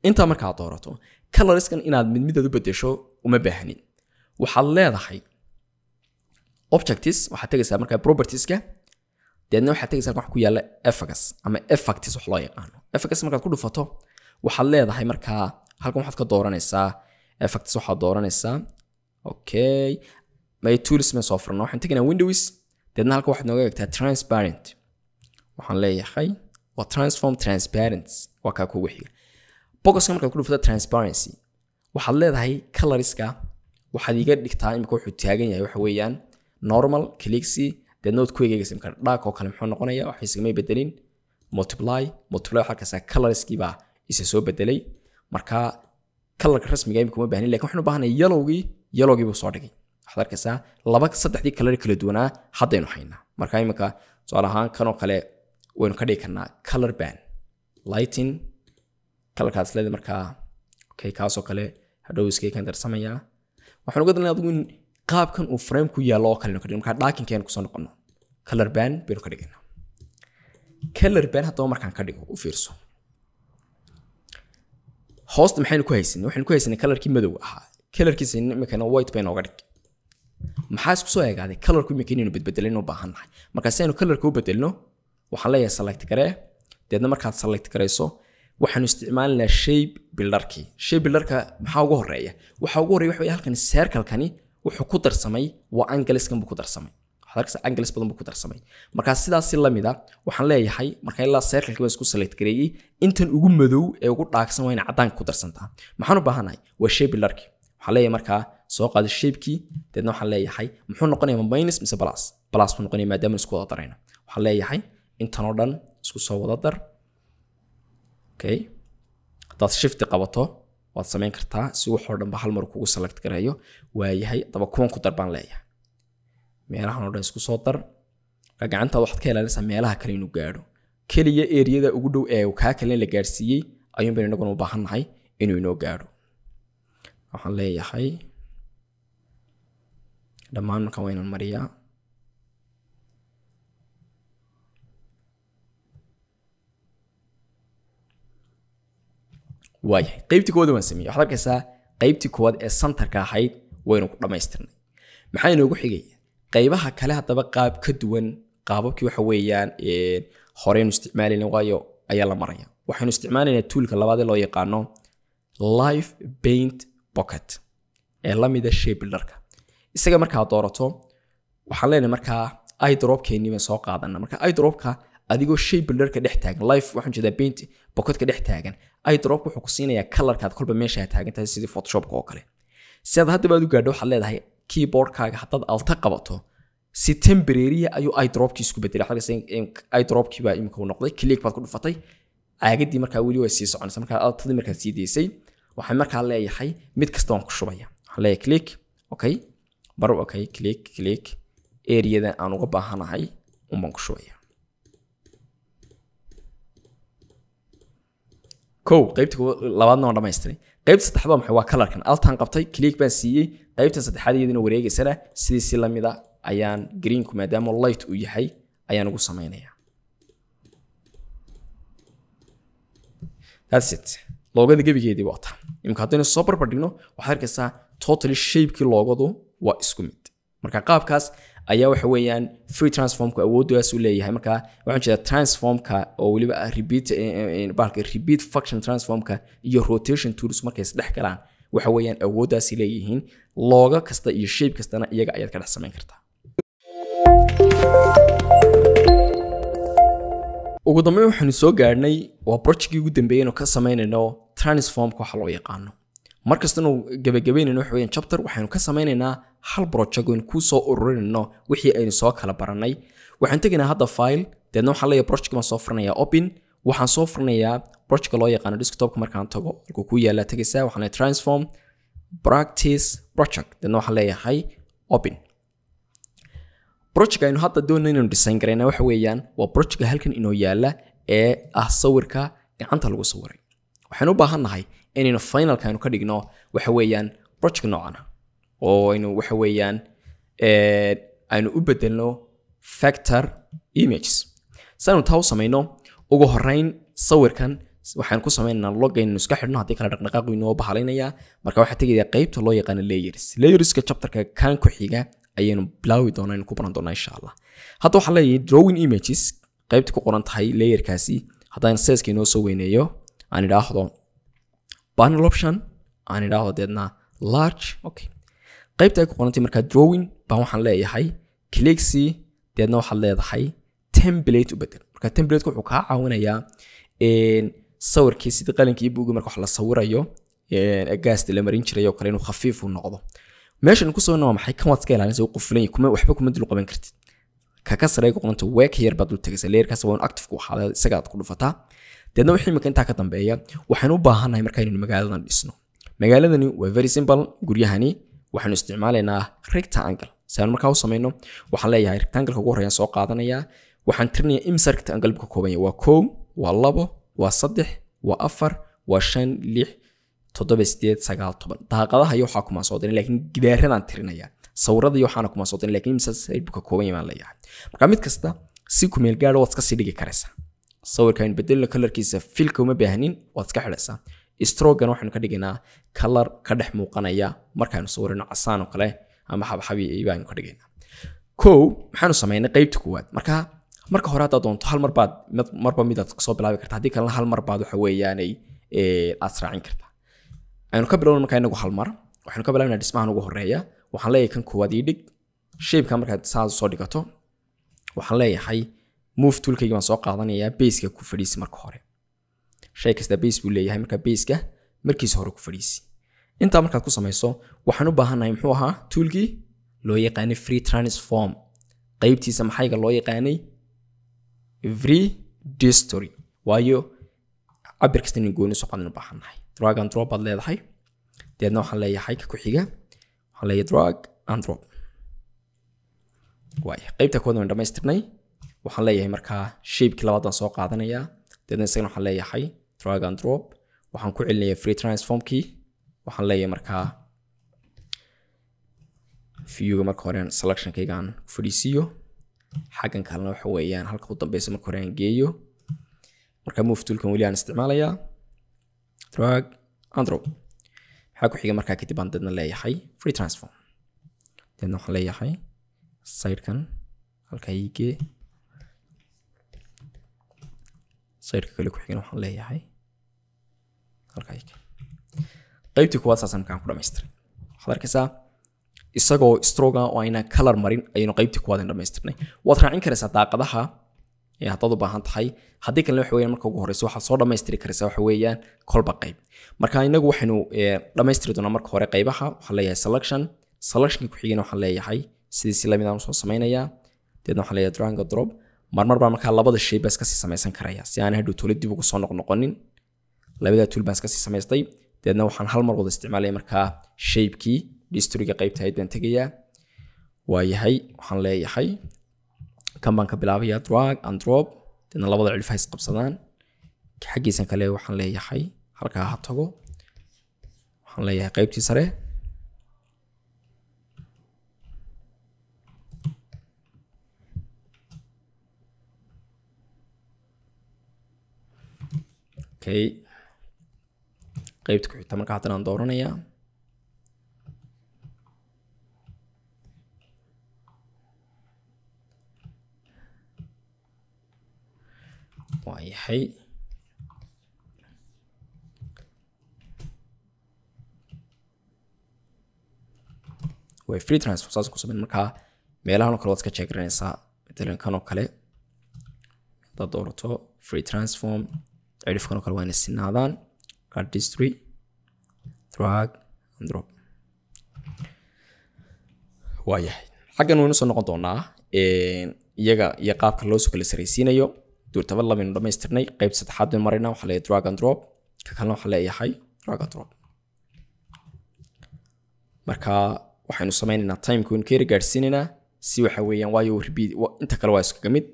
Intaa markaad doorato colorskan inaad mid mid aad u bedesho uma baahnin. Waxaad leedahay objects, waxaad tegaysaa markaa propertieska, deedna waxaad tegaysaa halkan wax ku yaalla effects ama effects wax loo yaqaano. Effects markaad ku dhufato waxaad leedahay markaa halkan waxaad ka dooranaysaa effects, waxaad dooranaysaa okay my tools ma soo furno. Waxaan tegaynaa windows, deedna halkan waxaad nooga eegtaa transparent. Waxaan leeyahay waa transform transparent, waa kaa kugu xiga. Boxka markaad ku dhufato transparency waxaad leedahay colorska waxaad iga dhigtaa imika wuxuu taagan yahay waxa weeyaan normal clixi, deedna waad ku eegaysaa imika dark oo kale muxuu noqonayaa, wax isagama bedelin. Multiply waxaa arkaysaa colorskii baa isa soo bedelay. Marka colorka rasmiga imika uma baahnin, laakiin waxaan u baahanay yellowgii buu soo dhigay. Waxaad arkaysaa laba saddexdii color kala duwanaa haddaynu haynaa. Marka imika tusaale ahaan kan oo kale waynu ka dhigi karnaa color band lighting colorkaas leedahay. Markaa okay kaasoo kale hadhow iskaga kan darsamayaa. Waxaan uga dalnay adigu in qaabkan uu frame ku yaallo oo kale aynu ka dhigno. Markaa darkenka aynu kusoo noqono color band baynu ka dhigaynaa. Color band haddaba markaan ka dhigo u fiirso hoosta maxaynu ku haysanay, waxaynu ku haysanay colorkii madowga ahaa, colorkiisa imikana white bay nooga dhig. Maxaa isku soo eegaaday colorku imika inaynu bedbedelin u baahan nahay. Marka si aynu colorka u bedelno waxaan leeyahay select garee, deedna markaad select garayso waxaanu isticmaalaynaa shape builderkii. Shape builderka maxaa ugu horeeya? Waxa ugu horeeya waxa weeye halkan circle-kani wuxuu ku darsamay waa angleskan buu ku darsamay. Waxaad arkaysaa angles badan buu ku darsamay. Marka sidaas si lamid ah waxaan leeyahay marka ilaa circle-kii baan isku select gareeyay, intan ugu madow ee ugu dhaagsan waa in caddaanka ku darsantaa. Maxaan u baahanahay waa shape builderkii. Waxaan leeyahay markaa soo qaado shape-kii, deedna waxaan leeyahay muxuu noqonayaa minus mise plus? Plus buu noqonayaa maadaama isku wada darayno. Waxaan leeyahay intan oo dhan isku soo wada dar. Okay, haddaad shift qabato waad samayn kartaa si wax oo dhan ba hal mar kugu select gareeyo. Waayahay haddaba kuwan ku dar baan leeyahay, meelahan oo dhan isku soo dar. Marka gacantaada waxaad ka ilaalinaysaa meelaha kale inuu gaadho. Keliya eriyada ugu dhow ee kaa kale la gaadhsiiyey ayuun baynu inaguna u baahan nahay inuu inoo gaadho. Waxaan leeyahay dhammaan markaan waa inaan mariyaa. Waayahay qaybtii koowaad waan sameeyey. Waxaad arkaysaa qaybtii koowaad ee centerka ahayd waynu ku dhammaystirnay. Maxaa inoogu xigaya qaybaha kale? Haddaba qaab ka duwan qaababkii waxa weeyaan horeynu isticmaalayna waayo ayaa la maraya. Waxaynu isticmaalaynaa toolka labaad ee loo yaqaano live paint pocket ee la mida shape builderka. Isaga markaad doorato waxaan leenahay markaa eyedropkeennii baan soo qaadanaa. Marka eyedropka adigoo shape builderka dhex taagan, live waxaan jeedaa paint pocketka dhex taagan, eyedrop wuxuu ku siinayaa colorkaad kolba meesha aad taagan tahay sidii photoshopka oo kale. Si aad haddaba aad u gaadho waxaad leedahay keyboardkaaga haddaad alta qabato si temporary ayuu eyedropkii isku bedelay. Waxaad arkaysaa eyedropkii baa imika uu noqday, click baad ku dhufatay, caagadii markaa weli way sii soconaysaa. Markaa altadii markaad sii daysay Waxaan markaa leeyahay mid kasta waan ku shubaya. Waxaan leeyahay click, okay, bar, okay, click, click, areada aan uga baahanahay un baan ku shubaya. Kow, qaybta labaadna waan dhamaystiray. Qaybta saddexaad waa maxay? Waa colorkan. Altaan qabtay, click baan siiyey. Qaybta saddexaad iyaduna wareegaysana sidii si lamid ah ayaan greenku maadaama light uu yahay ayaan ugu samaynayaa. That's it. Loogada gebigeedii waa taa. Imika haddaynu soo barbar dhigno waxaad arkaysaa totally shape-kii loogadu waa isku mid. Marka qaabkaas ayaa waxa weeyaan free transformka awooddaas u leeyahay. Marka waxaan jeedaa transformka oo weliba repeat, bahalka repeat function transformka iyo rotation tools markay isdhex galaan waxa weeyaan awooddaas leeyihiin. Looga kasta iyo shape kastana iyaga ayaad ka dhex samayn kartaa. Ugu dambeyn waxaanu soo gaarnay waa projectkii ugu dambeeyay inuu ka samaynayno transformka waxa loo yaqaano. Markasta inuu gabagabeynayno waxa weeyaan chapter waxaynu ka samaynaynaa hal project oo ku soo ururinayno wixii aynu soo kala baranay. Waxaan tegaynaa hadda file, deedna waxaan leeyahay project baan soo furanayaa open. Waxaan soo furanayaa project loo yaqaano desktopka markaan tago halkuu ku yaala tagaysaa. Waxaan leeyahay transform practice project, deedna waxaan leeyahay open. Project aynu hadda doonayno inaynu design garayna waxa weeyaan waa project halkan inoo yaala ee ah sawirka gacanta lagu sawiray. Waxaan u baahannahay inaynu finalka aynu ka dhigno waxa weeyaan project noocan ah oo aynu waxa weeyaan aynu u bedelno vector images. Si aynu taa u samayno, ugu horreyn sawirkan waxaan ku sameynaynaa login inaynu iska xidhno, haddii kale dhaqdhaqaaqu inoo bahalaynayaa. Marka waxaa tegayaa qaybta loo yaqaano layers. Layerska chapterka kan ku xiga ayaynu bilaawi doonaa, aynu ku baran doonaa insha Allah. Hadda waxaan leeyahay drawing images qaybta ku qoran tahay layerkaasi. Haddaan size-ka inoo soo weyneeyo aan idhaahdo panel option, aan idhaahdo deedna large, okay. Qaybta ay ku qoran tahay markaa drawing baan waxaan leeyahay click c, deedna waxaad leedahay template u bedel. Marka template-ku wuxuu kaa caawinayaa sawirkii sidii qalinkii buugii marka wax la sawirayo gaasta la marin jiray oo kale inuu khafiif u noqdo. Meeshan ku soo waa maxay? Kan waad iska ilaalinaysaa, uu qufulan yahay, kuma waxba kuma dul qaban kartid. Ka sarreeya ku qoranta work here baad dul tagaysaa, layerkaas waa inuu active ku ahaado, isaga aad ku dhufataa. Deedna wixii imika intaa ka dambeeya waxaan u baahannahay marka inaynu magaaladan dhisno. Magaaladani waa very simple. Guryahani waxaanu isticmaalaynaa rectangle. Si aan markaa u samayno waxaan leeyahay rectangle-ka ugu horreeyaan soo qaadanayaa. Waxaan tirinayaa imsa rectangle buu ka kooban yahay. Waa 1, waa 2, waa 3, waa 4, waa 5, 6, 7, 8, 9, 10. Daaqadaha iyo waxaa kuma soo dirin, laakiin gidaaradaan tirinayaa. Sawirada iyo waxaana kuma soo dirin, laakiin imsa side buu ka kooban yahay baan leeyahay. Marka mid kasta si ku meel gaadho waad iska sii dhigi karaysaa. Sawirka aynu bedelno colorkiisa, filka uma baahnin, waad iska xidhaysaa. Stroke-gan waxaynu ka dhigaynaa color ka dhex muuqanaya markaaynu sawirino casaan oo kale ama xabxabi baynu ka dhigaynaa. Kow, maxaanu samaynay qaybta koowaad. Marka hore haddaad doonto hal mar baad marba midaad soo bilaabi kartaa, haddii kalena hal mar baad waxa weeyaanay aad raacin kartaa. Aynu ka bilowno markaa inagu hal mar. Waxaynu ka bilaabaynaa dhismahan ugu horreeya. Waxaan leeyahay kan koowaad ii dhig. Shape-ka markaad saas soo dhigato waxaan leeyahay move tool-kayga baan soo qaadanayaa, base-ka ku fadhiisi marka hore. Shay kasta base buu leeyahay, marka base-ka markiisa hore ku fadhiisi. Intaa markaad ku samayso waxaan u baahannahay muxuu ahaa tool-kii loo yaqaanay free transform. Qaybtiisa maxayga loo yaqaanay free history, waayo cabir kasta inuu gooni soo qaadan u baahannahay. Drag and drop baad leedahay, deedna waxaan leeyahay ka ku xiga waxaan leeyahay drag and drop. Waaya qaybta koowaad waan dhamaystirnay. Waxaan leeyahay markaa shape-kii labaad baan soo qaadanayaa, deedna isagana waxaan leeyahay drag and drop. Waxaan ku celinayaa free transform-kii. Waxaan leeyahay markaa view-ga marka hore aan selection-kayga aan ku fadhiisiiyo, xaggan kalena waxa weeyaan halka u dambeysa marka hore aan geeyo. Marka move tool-kan weli aan isticmaalayaa, drag and drop. Maxaa ku xiga markaa kadib aan deedna leeyahay free transform. Deedna waxaan leeyahay side-kan halka ii gee, side-ka kale ku xigana waxaan leeyahay halka ii gee. Qaybtii koowaad saasaan markaan ku dhamaystiray. Waxaad arkaysaa isagoo stroke ah oo ayna color marin ayaynu qaybtii koowaad dhamaystirnay. Waad raacin karaysaa daaqadaha haddaad u baahan tahay, haddii kalena waxa weeyaan marka ugu horreysa waxaad soo dhamaystiri karaysaa waxa weeyaan kolba qayb. Marka inagu waxaynu dhamaystiri doonaa marka hore qaybaha. Waxaan leeyahay selection, selectionka ku xigana waxaan leeyahay sidii si lamid aan usoo samaynayaa. Deedna waxaan leeyahay drag and drop. Marmar baan markaa labada shay baa iska sii samaysan karaya si aan hadhow toole dib ugu soo noqnoqonin. Labada tool baan iska sii samaystay. Deedna waxaan hal mar wada isticmaalaya markaa shape-kii history-ga qaybta ahayd baan tegayaa. Waayahay, waxaan leeyahay kan baan ka bilaabayaa drag and drop. Deedna labada cilif ha isqabsadaan. Xaggiisan kale waxaan leeyahay halkaa ha tago. Waxaan leeyahay qaybtii sare. Okay, qaybta ku xigta marka haddana aan dooranayaa. Waayahay, way free transfer saas ku sameyn. Markaa meelahan oo kale waad iska check garanaysaa. Matalan kan oo kale hadaad doorato free transform, cirifkan oo kale waa inay sinaadaan. Card history, drag and drop. Waayahay, xaggan waynu soo noqon doonaa iyaga iyo qaabka loo soo kala saraysiinayo. Duurtaba labaynu dhamaystirnay. Qayb saddexaad baynu maraynaa. Waxaa leeyahay drag and drop. Ka kalena waxaa leeyahay drag and drop. Marka waxaynu sameynaynaa timeka waynu ka yara gaadhsiinaynaa si waxa weeyaan, waayo repeat inta kale waa iskaga mid,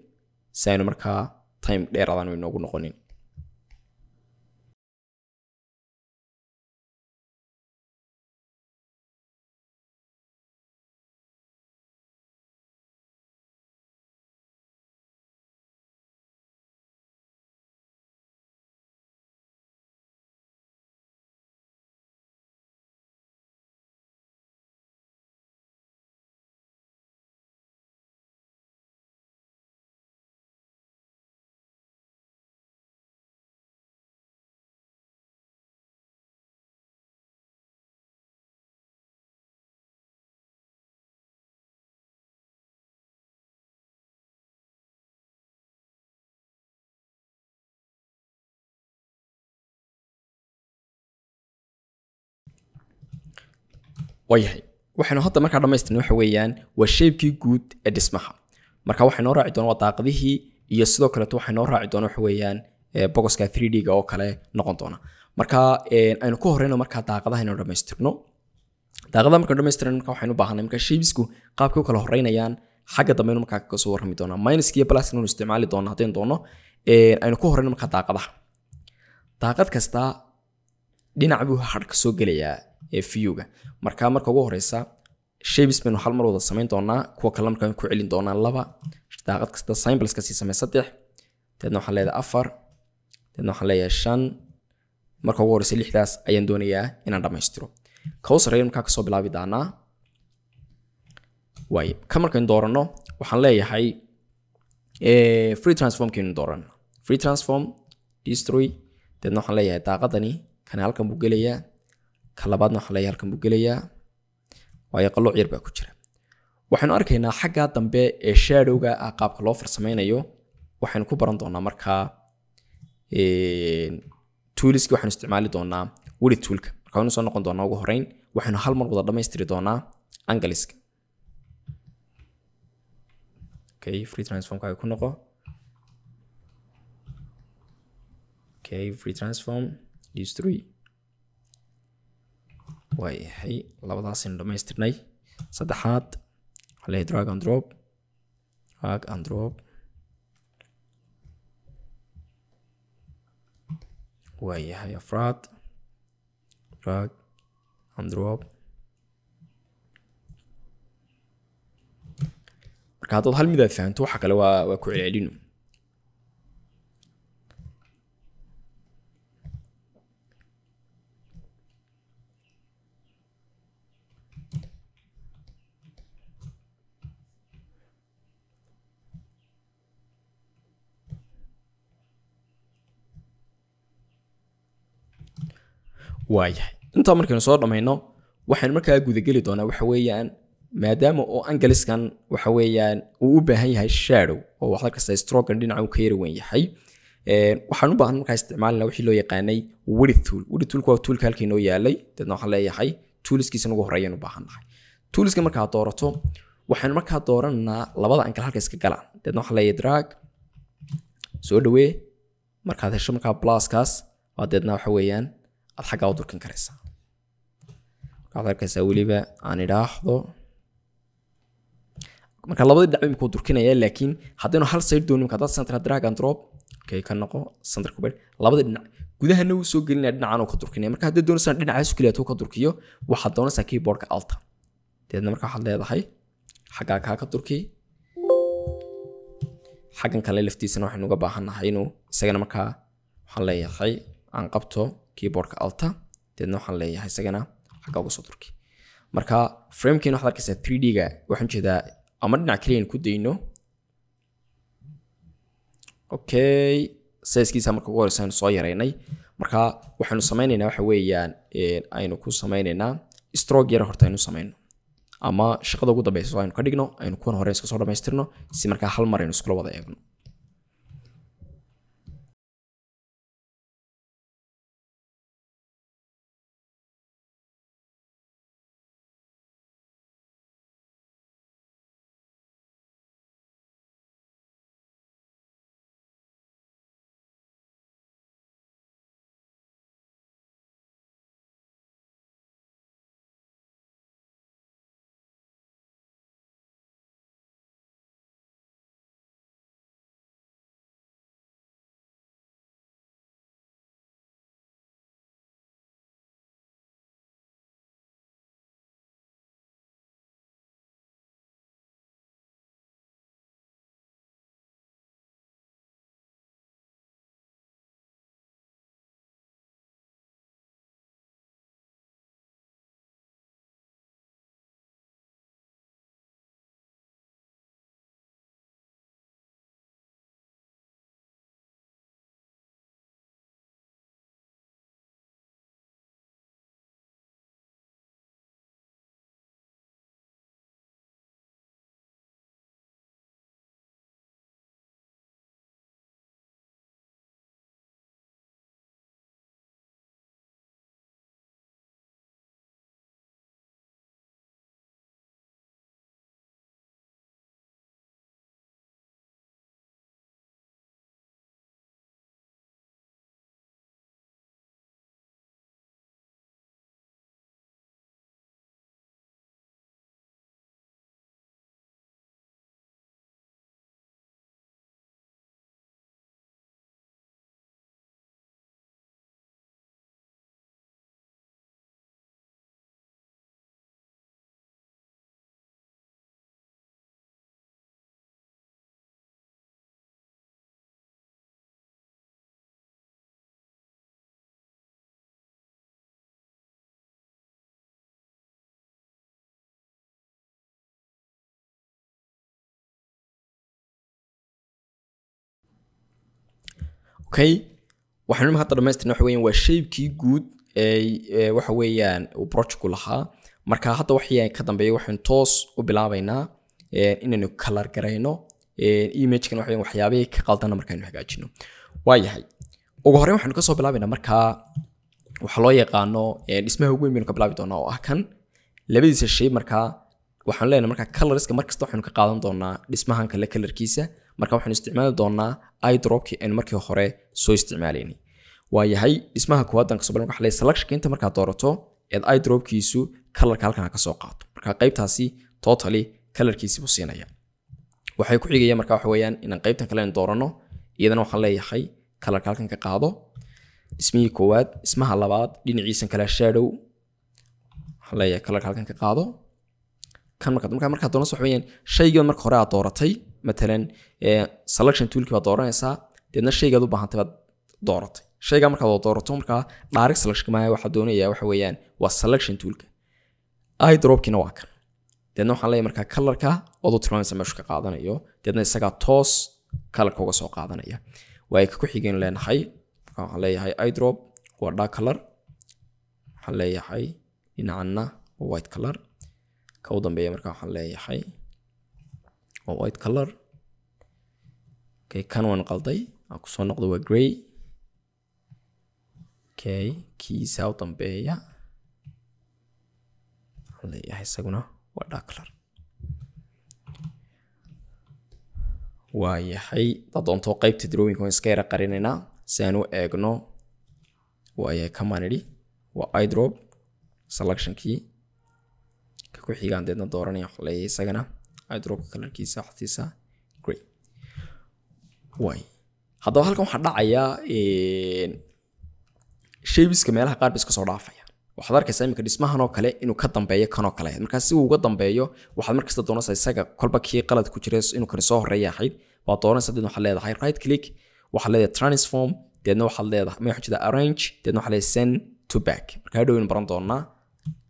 si aynu markaa time dheeraadaan inoogu noqonin. Waayahay, waxaynu hadda markaa dhamaystirnay waxa weeyaan waa shape-kii guud ee dhismaha. Marka waxay noo raaci doonaa waa daaqadihii, iyo sidoo kaleeto waxay noo raaci doonaa waxa weeyaan bogoska 3D-ga oo kale noqon doona. Marka aynu ku horeyno markaa daaqadaha inaynu dhamaystirno. Daaqadaha markaynu dhamaystirno marka waxaynu u baahanay markaa shapesku qaabkay u kala horeynayaan xagga dambe aynu markaa kaga soo warrami doonaa. Minuska iyo pluska aynu isticmaali doonaa haddaynu doono. Aynu ku horeyno markaa daaqadaha. Daaqad kasta dhinac buu hadh ka soo gelayaa ee view-ga. Marka ugu horeysa shapes baynu hal mar wada samayn doonaa, kuwa kale markaa ku celin doonaa laba. Daaqad kasta symbols ka sii samee 3, deedna waxaan leeyahay 4, deedna waxaan leeyahay 5. Marka ugu horeysa 6daas ayaan doonayaa inaan dhamaystiro. Ka u sarreeya markaa kasoo bilaabi doonaa. Waaye, ka markaynu dooranno waxaan leeyahay free transform kaynu dooranno. Free transform destroy, deedna waxaan leeyahay daaqadani kana halkan buu gelayaa, ka labaadna waxaan leeyahay halkan buu gelayaa, waayo qalooc yar baa ku jira. Waxaynu arkaynaa xagga dambe ee shadowga ah qaabka loo farsameynayo. Waxaynu ku baran doonaa markaa toolski waxaynu isticmaali doonaa width toolka. Marka waynu soo noqon doonaa ugu horeyn waxaynu hal mar wada dhamaystiri doonaa angleska. Okay, free transform kaaga ku noqo. Okay, free transform destroy. Waayahay, labadaasaynu dhamaystirnay. Saddexaad waxaa leeyahay drag and drop, drag and drop. Waayahay, afraad drag and drop. Marka haddaad hal mid aad fahanto waxa kale waa ku celcelino. Waayahay, intaa markaynu soo dhamayno waxaynu markaa gudageli doonaa waxa weeyaan maadaama oo angliskan waxa weeyaan uu u baahan yahay shadow oo wax kasta stroke dhinaca uu ka yar weyn yahay, waxaan u baahan markaa isticmaalnaa wixii loo yaqaanay width tool. Width tool waa toolka halkii noo yaalay, dadna waxaan leeyahay toolskiisa ugu horeeyaan u baahannahay. Toolska markaa doorato waxaan markaa dooranaa labada angle halka iska galaan, dadna waxaan leeyahay drag soo dhawee. Markaad hesho markaa pluskaas waa deedna waxa weeyaan aad xaggaa u durkin karaysaa. Waxaad arkaysaa weliba aan idhaahdo marka labadii dhinac imika uu durkinaya, laakiin haddaynu hal side doonin, marka haddaad center drag and drop, okay, ka noqo center ku beer, labada dhinac gudahana wuu soo gelinaya, dhinacan uu ka durkinaya. Marka haddii doonaysaa dhinacaas keliya tuu ka durkiyo, waxaad doonaysaa keyboardka alta, deedna marka waxaad leedahay xaggaa kaa ka durki. Xaggan kale laftiisana waxaynu uga baahannahay inuu isagana, markaa waxaan leeyahay aan qabto keyboardka alta, deedna waxaan leeyahay isagana xaggaa uga soo durki. Marka framekeena waxaad arkaysaa 3D-ga, waxaan jeedaa ama dhinac keliya aynu ku dayno. Okay, sizekiisa marka ugu horeysa aynu soo yaraynay. Marka waxaynu sameynaynaa waxa weeyaan aynu ku sameynaynaa stroke yar horta aynu sameyno, ama shaqada ugu dambeysa aynu ka dhigno, aynu kuwan hore iska soo dhamaystirno si markaa hal mar aynu iskula wada eegno. Okay, waxaanu hadda dhamaystirnay waxa weeyaan waa shape-kii guud ee waxa weeyaan uu project-ku lahaa. Marka hadda wixii ka dambeeya waxaynu toos u bilaabaynaa inaynu color garayno image-kan, waxa weeyaan waxyaabihii ka qaldana markaaynu hagaajino. Waayahay, ugu horreyn waxaynu kasoo bilaabaynaa markaa waxa loo yaqaano dhismaha ugu weyn baynu ka bilaabi doonaa oo ah kan labadiisa shape. Markaa waxaan leenahay markaa colorska markasta waxaynu ka qaadan doonaa dhismahan kale colorkiisa. Marka waxaynu isticmaali doonaa eyedropkii aynu markii hore soo isticmaalaynay. Waayahay, dhismaha koowaad aan kasoo bilaabno, waxa leeyahay selection inta markaad doorato eed eyedropkiisu colorka halkan ha ka soo qaato. Marka qaybtaasi totally colorkiisi buu siinaya. Waxay ku xigaya marka waxa weeyaan inaan qaybtan kale aan doorano, iyadana waxaan leeyahay colorka halkan ka qaado. Dhismihii koowaad, dhismaha labaad dhinaciisan kale shadow, waxaan leeyahay colorka halkan ka qaado. Kan markaad doonayso waxa weeyaan shaygan marka hore aad dooratay, matalan selection toolkii baad dooranaysaa, deedna shaygaad u baahantay baad dooratay. Shayga markaad doorato markaa direct selection maaha, waxaa doonayaa waxa weeyaan waa selection toolka. Eyedropkiina waa kan. Deedna waxaan leeyahay markaa colorka waad u tilmaamaysaa meeshu ka qaadanayo, deedna isagaa toos colorka uga soo qaadanaya. Waa ka ku xigeen leenahay, marka waxaan leeyahay eyedrop waa dark color, waxaan leeyahay dhinacanna waa white color. Ka u dambeeya marka waxaan leeyahay waa white color. Okay, kan waan qalday, aan ku soo noqdo waa grey. Okay, kiisa u dambeeya waxaan leeyahay isaguna waa dark color. Waayahay, dad doonto qaybta drawing waan iska yara qarinaynaa si aan u eegno. Waayahay, kamaan idhi Waa eyedrop selectionkii ka ku xigaan, deedna dooranaya, waxaan leeyahay isagana eyedropka colorkiisa waxtiisa grey. Waay, haddaba halkan waxaa dhacaya shapeska meelaha qaar ba iska soo dhaafaya. Waxaad arkaysaa iminka dhismahan oo kale inuu ka dambeeyo kanoo kale. Markaa si uu uga dambeeyo, waxaad markasta doonaysaa isaga kolba kii qalad ku jiray inuu kani soo horeeya ahayd baad doonaysaa. Deedna waxaad leedahay right click, waxaad leedahay transform, deedna waxaad leedahay ma waxaa jeeda arrange, deedna waxaad leedahay send to back. Marka hadhow waynu baran doonaa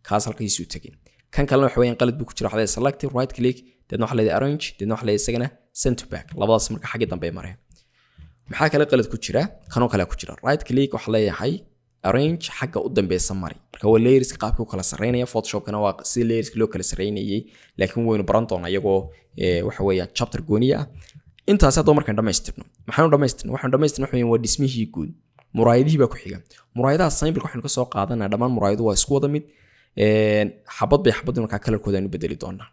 kaas halkiisuu tegin. Kan kalena waxa weeyaan qalad buu ku jira. Waxaad leedahay select, right click, deedna waxaad leedahay arrange, deedna waxaad leedahay isagana send to back. Labadaas marka xaggii dambe mareen. Maxaa kale qalad ku jira? Kanoo kale ku jira. Right click, waxaa leeyahay arrange, xagga u dambeysa mari. Marka waa layerska qaabka u kala sarreynaya. Photoshopkana waa si layerska loo kala sarreynayay, laakiin waynu baran doonaa iyagoo waxa weeyaan chapter gooniya ah. Intaas haddaba markaan dhamaystirno, maxaanu dhamaystirno? Waxaanu dhamaystirno waxa weeyaan waa dhismihii guud. Muraayadihii baa ku xiga. Muraayadaha sample waxaynu ka soo qaadanaa, dhammaan muraayadu waa isku wada mid, xabad bay xabad markaa colorkooda aynu bedeli doonaa.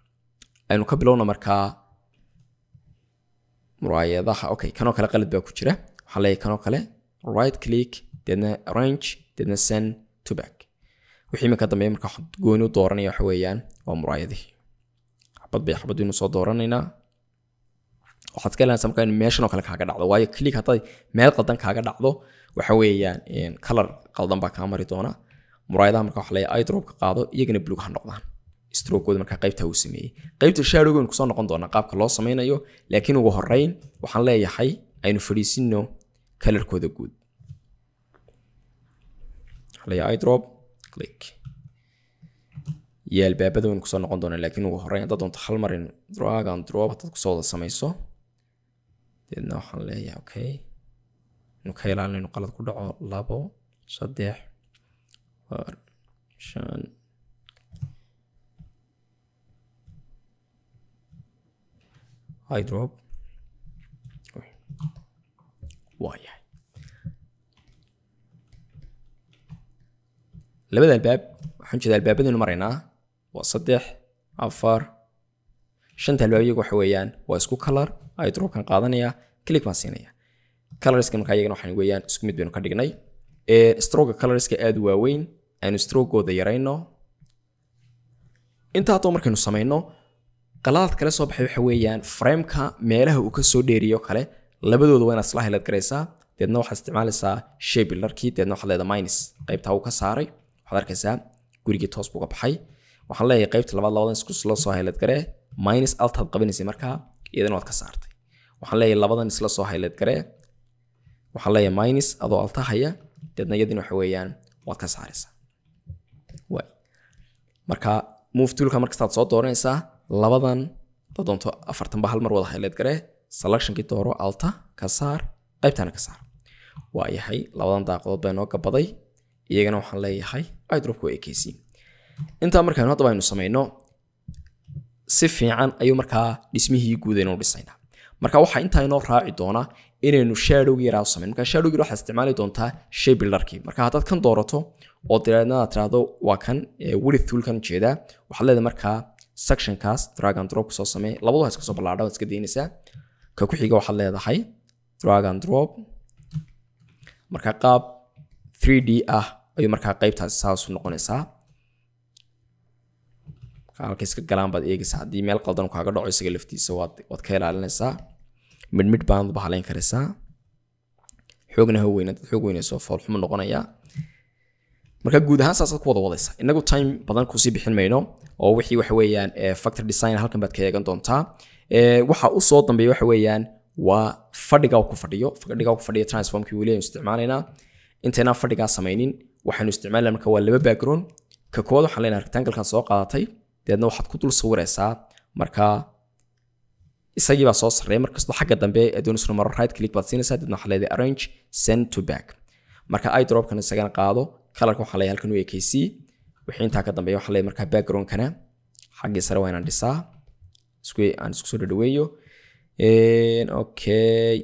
Aynu ka bilowna markaa muraayadaha. Okay, kanoo kale qalad baa ku jira. Waxaa leeyahay kanoo kale right click, deedna arrange, deedna send to back. Wixii iminka dambeeya marka waxaan gooni u dooranaya waxa weeyaan waa muraayadihii. Xabad bay xabad baynu soo dooranaynaa. Waxaad iska ilaalinaysaa markaa in meeshan oo kale kaaga dhacdo, waayo click hadday meel qaldan kaaga dhacdo, waxa weeyaan color qaldan baa kaa mari doona. Muraayadaha marka waxa leeyahay eyedrop ka qaado, iyagana blue ha noqdaan strokooda. Markaa qaybta uu sameeyey, qaybta shadowga waynu kusoo noqon doonaa qaabka loo sameynayo, laakiin ugu horreyn waxaan leeyahay aynu fadhiisino colorkooda guud. Waxaan leeyahay eyedrop click iyo albaabada waynu kusoo noqon doonaa, laakiin ugu horreyn haddaad doonto hal mar in drag and drop haddaad kusoo wada samayso, deedna waxaan leeyahay okay, inu ka ilaalin inuu qalad ku dhaco. 2, 3, 4, 5. Eyedrop waa yahay. Labada albaab, waxaan jeedaa albaabadaynu maraynaa waa 3, 4, 5-ta albaab. Iyagu waxa weeyaan waa isku color. Eyedropkan qaadanaya, click baan siinaya. Colorska markaa iyagana waxaan weeyaan isku mid baynu ka dhignay. Stroke colorska aad u waaweyn, aynu strokooda yarayno. Intaa haddaba markaynu samayno, qaladaad kale soo baxay waxa weeyaan frameka meelaha uu ka soo dheeriyo kale. Labadooda waa inaad isla highlight garaysaa, deedna waxaad isticmaalaysaa shape builderkii, deedna waxaad leedahay minus. Qaybtaa uu ka saaray, waxaad arkaysaa gurigii toos buu ka baxay. Waxaan leeyahay qaybta labaad labadan isku la soo highlight garee, minus, altaad qabanaysay markaa iyadana waad ka saartay. Waxaan leeyahay labadan isla soo highlight garee, waxaan leeyahay minus adoo alta haya, deedna iyadina waxa weeyaan waad ka saaraysaa. Waay, marka move toolka markastaad soo dooranaysaa labadan, haddaad doonto afartan ba hal mar wada highlight garee, selectionkii dooro, alta ka saar, qaybtana ka saar. Waa yahay, labadan daaqadood baa inoo gabaday, iyagana waxaan leeyahay eyedropka waa ekeysiin. Intaa markaanu haddaba aynu samayno, si fiican ayuu markaa dhismihii guud aynu dhisaynaa. Marka waxaa intaa inoo raaci doona inaynu shadowgii yaraa u samayn. Marka shadowgii waxaad isticmaali doontaa shape builderkii. Marka haddaad kan doorato oo dabeedna aad tiraahdo waa kan width toolkan ujeedaa, waxaad leedahay markaa sectionkaas drag and drop kusoo samee. Labadu ha iska soo ballaadha, waad iska daynaysaa. Ka ku xiga waxaad leedahay drag and drop. Marka qaab 3D ah ayuu markaa qaybtaasi saas u noqonaysaa. Halka iska galaan baad eegaysaa. Haddii meel qaldan uu kaaga dhaco isaga laftiisa waad ka ilaalinaysaa. Mid mid baanad bahalayn karaysaa. Xoogna ha weyna, dad xoog weynayso foolxumo noqonaya. Marka guud ahaan saasaad ku wada wadaysaa. Inagu time badan kusii bixin mayno oo wixii waxa weeyaan factor design halkan baad ka eegan doontaa. Waxa u soo dambeeya waxa weeyaan waa fadhiga uu ku fadhiyo. Fadhiga uu ku fadhiyo transformkii weli aynu isticmaalaynaa. Intaynaan fadhigaa samaynin, waxaynu isticmaalayna marka waa laba background. Ka koowaad waxaan leenahay rectangle-kan soo qaadatay, deedna waxaad ku dul sawiraysaa. Marka isagii baa soo sarreeya. Markastoo xagga dambe ee doonayso maro, right click baad siinaysaa, deedna waxaad leedahay arrange, send to back. Marka eyedropkan isagana qaado, colorka waxaa leeyahay halkan u ekeysii. Wixii intaa ka dambeeya waxaa leeyahay markaa backgroundkana xaggii sare waa inaan dhisaa, isku aan isku soo dhadhaweeyo. Okay,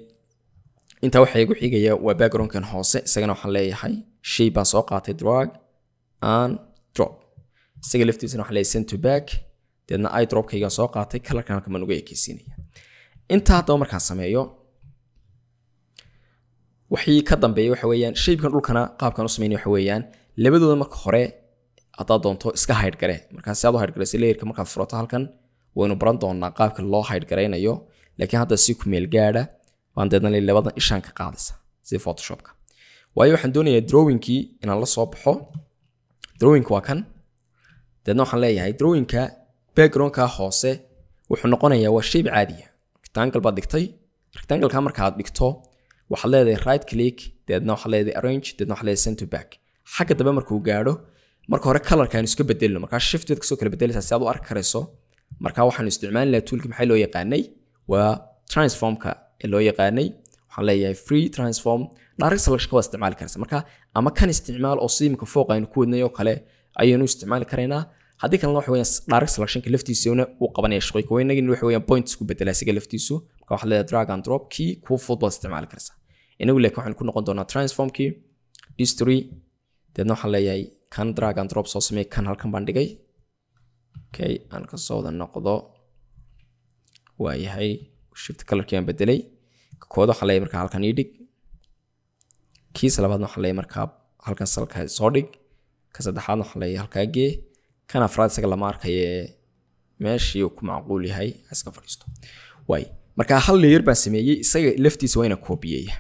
intaa waxaa igu xigaya waa backgroundkan hoose. Isagana waxaan leeyahay shape baan soo qaatay, drag and drop. Isaga laftiisana waxaan leeyahay send to back, deedna eyedropkaygaan soo qaatay, colorkan halkan baan uga ekeysiinaya. Intaa haddaba markaan sameeyo, wixii ka dambeeya waxa weeyaan shapekan dhulkana qaabkan u sameynaya waxa weeyaan Labadooda marka hore haddaad doonto iska hide gare. Markaa si aad u hide garaysa layerka markaad furato halkan, waynu baran doonaa qaabka loo hide garaynayo, laakiin hadda si ku meel gaadha baan deedna labadan ishaan ka qaadaysa sida Photoshopka, waayo waxaan doonayaa drawingkii inaan la soo baxo. Drawingka waa kan. Deedna waxaan leeyahay drawingka backgroundka hoose wuxuu noqonayaa waa shape caadiya, rectangle baad dhigtay. Rectangle-ka markaad dhigto waxaad leedahay right click, deedna waxaad leedahay arrange, deedna waxaad leedahay send to back. Xagga dambe markuu gaadho, marka hore colorka aynu iska bedelno. Markaa shift baad kasoo kala bedelaysaa si aad u arki karayso. Markaa waxaanu isticmaali lahaa toolki maxay loo yaqaanay? Waa transformka ee loo yaqaanay. Waxaan leeyahay free transform. Direct selection waa isticmaali karaysa marka, ama kan isticmaal oo sidii imika fooq aynu ku wadnay oo kale ayaynu isticmaali karaynaa. Haddii kalena waxa weeyaan direct selectionka laftiisuna uu qabanaya shaqooyinka waynagin, waxa weeyaan points ku bedela isaga laftiisu. Marka waxaad leedahay drag and drop, key kuu fudud baad isticmaali karaysaa. Inagu laakiin waxaan ku noqon doonaa transformkii history. Deedna waxaan leeyahay kan drag and drop soo samey. Kan halkan baan dhigay. Okay, aan kasoo wada noqdo. Waayahay, shift colorkii aan bedelay. Ka koowaad waxaan leeyahay markaa halkan ii dhig. Kiisa labaadna waxaan leeyahay markaa halkan salka soo dhig. Ka saddexaadna waxaan leeyahay halkaa gee. Kan afraad isaga lama arkaye, meeshii uu ku macquul yahay ha iska fadhiisto. Waay, marka hal layer baan sameeyey, isaga laftiisa waa inaan koobiyeeya.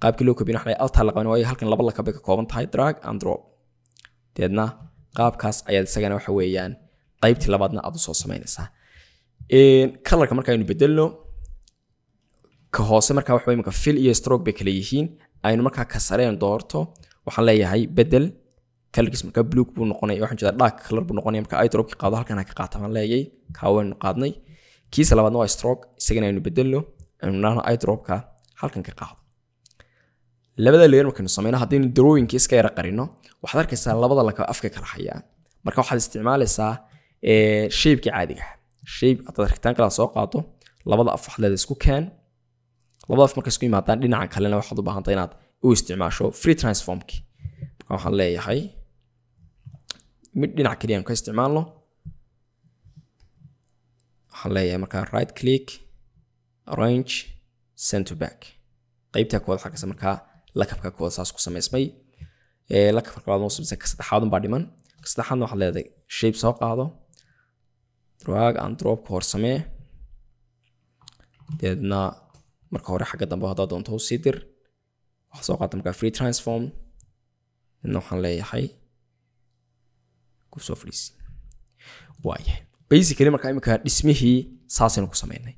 Qaabkii loo koobiyey waxaa altaa la qaban, waayo halkan laba lakab bay ka kooban tahay. Drag and drop, deedna qaabkaas ayaad isagana waxa weeyaan qaybtii labaadna aad usoo samaynaysaa. Colorka marka aynu bedelno ka hoose, markaa waxa imika fill iyo stroke bay kala yihiin. Aynu markaa ka sareen doorto, waxaan leeyahay bedel colorkiis. Markaa blue buu noqonaya, waxaan jeedaa dark color buu noqonaya. Marka eyedropki qaado, halkan ha ka qaata baan leeyahay. Kaa waynu qaadnay. Kiisa labaadna waa stroke, isagana aynu bedelno, aynu nahno eyedropka halkan ka qaado. Labada layer markaynu sameyno, haddaynu drawingki iska yara qarino, waxaad arkaysaa labada lakab afka kala hayaa. Marka waxaad isticmaalaysaa shapekii caadiga ah. Shape haddaad rectangle soo qaado, labada af waxaad leedahay isku keen. Labada af markay isku yimaadaan, dhinaca kalena waxaad u baahantay inaad u isticmaasho free transformki. Marka waxaan leeyahay mid dhinac keliya aan ka isticmaalno. Waxaan leeyahay markaa right click, arrange, send to back. Qaybta koowaad waxaa kasta markaa lakabka koowaad saas ku samaysmay. Lakabka labaad noo samaysay, ka saddexaad unbaa dhiman. Ka saddexaadna waxaad leedahay shape soo qaado, drag and drop ka hor samee. Deedna marka hore xagga dambe haddaad doonto u sii dir. Waxaa soo qaata markaa free transform, deedna waxaan leeyahay kusoo fadhiisi. Waayahay, basically markaa imika dhismihii saasaynu ku samaynay.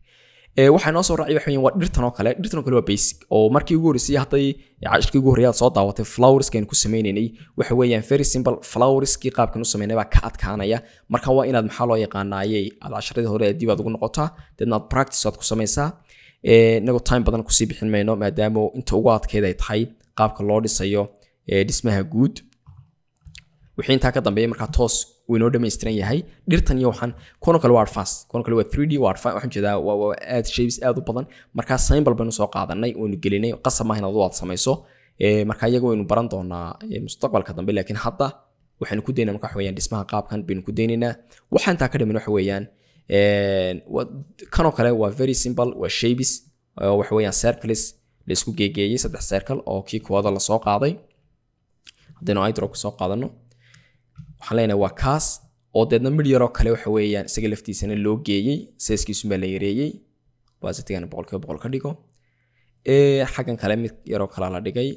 Waxaa inoo soo raacay waxa weeyaan waa dhirtan oo kale. Dhirtan oo kale waa basic, oo markii ugu horreysay hadday cashirkii ugu horreeyay aad soo daawatay, flowerska aynu ku sameynaynay, waxa weeyaan very simple. Flowerskii qaabkan u sameynay baa ka adkaanaya. Marka waa inaad maxaa loo yaqaanaayey aad casharadii hore dib aad ugu noqotaa, deedna aad practice aad ku samaysaa. Inagoo time badan kusii bixin mayno, maadaama inta ugu adkeyd ay tahay qaabka loo dhisayo dhismaha guud. Wixii intaa ka dambeeya markaa toos uu inoo dhammaystiran yahay. Dhirtan iyo waxaan kuwan kale waa advance, kuwan kale waa 3D, waa advance. Waxaan jeedaa waa aad shapes aad u badan. Markaa symbol baynu soo qaadanay, waynu gelinay. Qasab maaha inaad aad samayso. Markaa iyaga waynu baran doonaa mustaqbalka dambe, laakiin hadda waxaynu ku daynaa marka waxa weeyaan dhismaha qaabkan baynu ku daynaynaa. Waxaa intaa ka dhiman waxa weeyaan kanoo kale waa very simple, waa shapes, waxa weeyaan circles la isku geegeeyey, saddex circle oo kii koowaad lasoo qaaday. Haddaynu eyedrop soo qaadano, waxaan leenahay waa kaas oo deedna mid yaroo kale waxa weeyaan isaga laftiisana loo geeyey, sizekiisun baa la yareeyey, opacitygana 100% ka dhigo. Xaggan kale mid yaroo kalea la dhigay.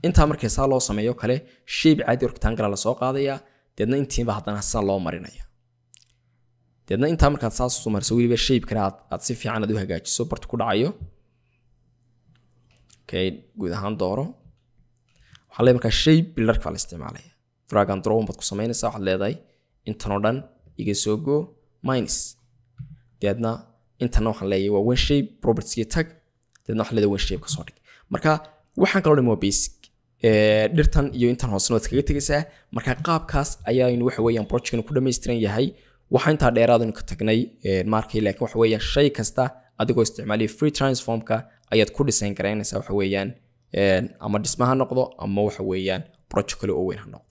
Intaa markii saa loo sameeyo kale, shape caadi rectangle lasoo qaadaya, deedna intiiba haddana saa loo marinaya. Deedna intaa markaad saas u mariso, weliba shapekana aad si fiican aad u hagaajiso bartu ku dhacayo. Okay, guud ahaan dooro. Waxaa leeyahay markaa shape builderka baa la isticmaalaya. Drag and drop baad ku samaynaysaa. Waxaad leedahay intan oo dhan iga soo go minus. Deedna intana waxaan leeyahay waa one shape, properties tag, deedna waxaan leedahay one shape ka soo dhig. Marka waxaan kaloo dhan waa basic. Dhirtan iyo intan hoosena waad iskaga tegaysaa. Marka qaabkaas ayaynu waxa weeyaan projectkan ku dhammaystiran yahay. Waxa intaa dheeraadaynu ka tagnay markay, laakiin waxa weeyaan shay kasta adigoo isticmaalaya free transformka ayaad ku design garaynaysaa, waxa weeyaan ama dhisma ha noqdo ama waxa weeyaan project kale oo weyn ha noqdo.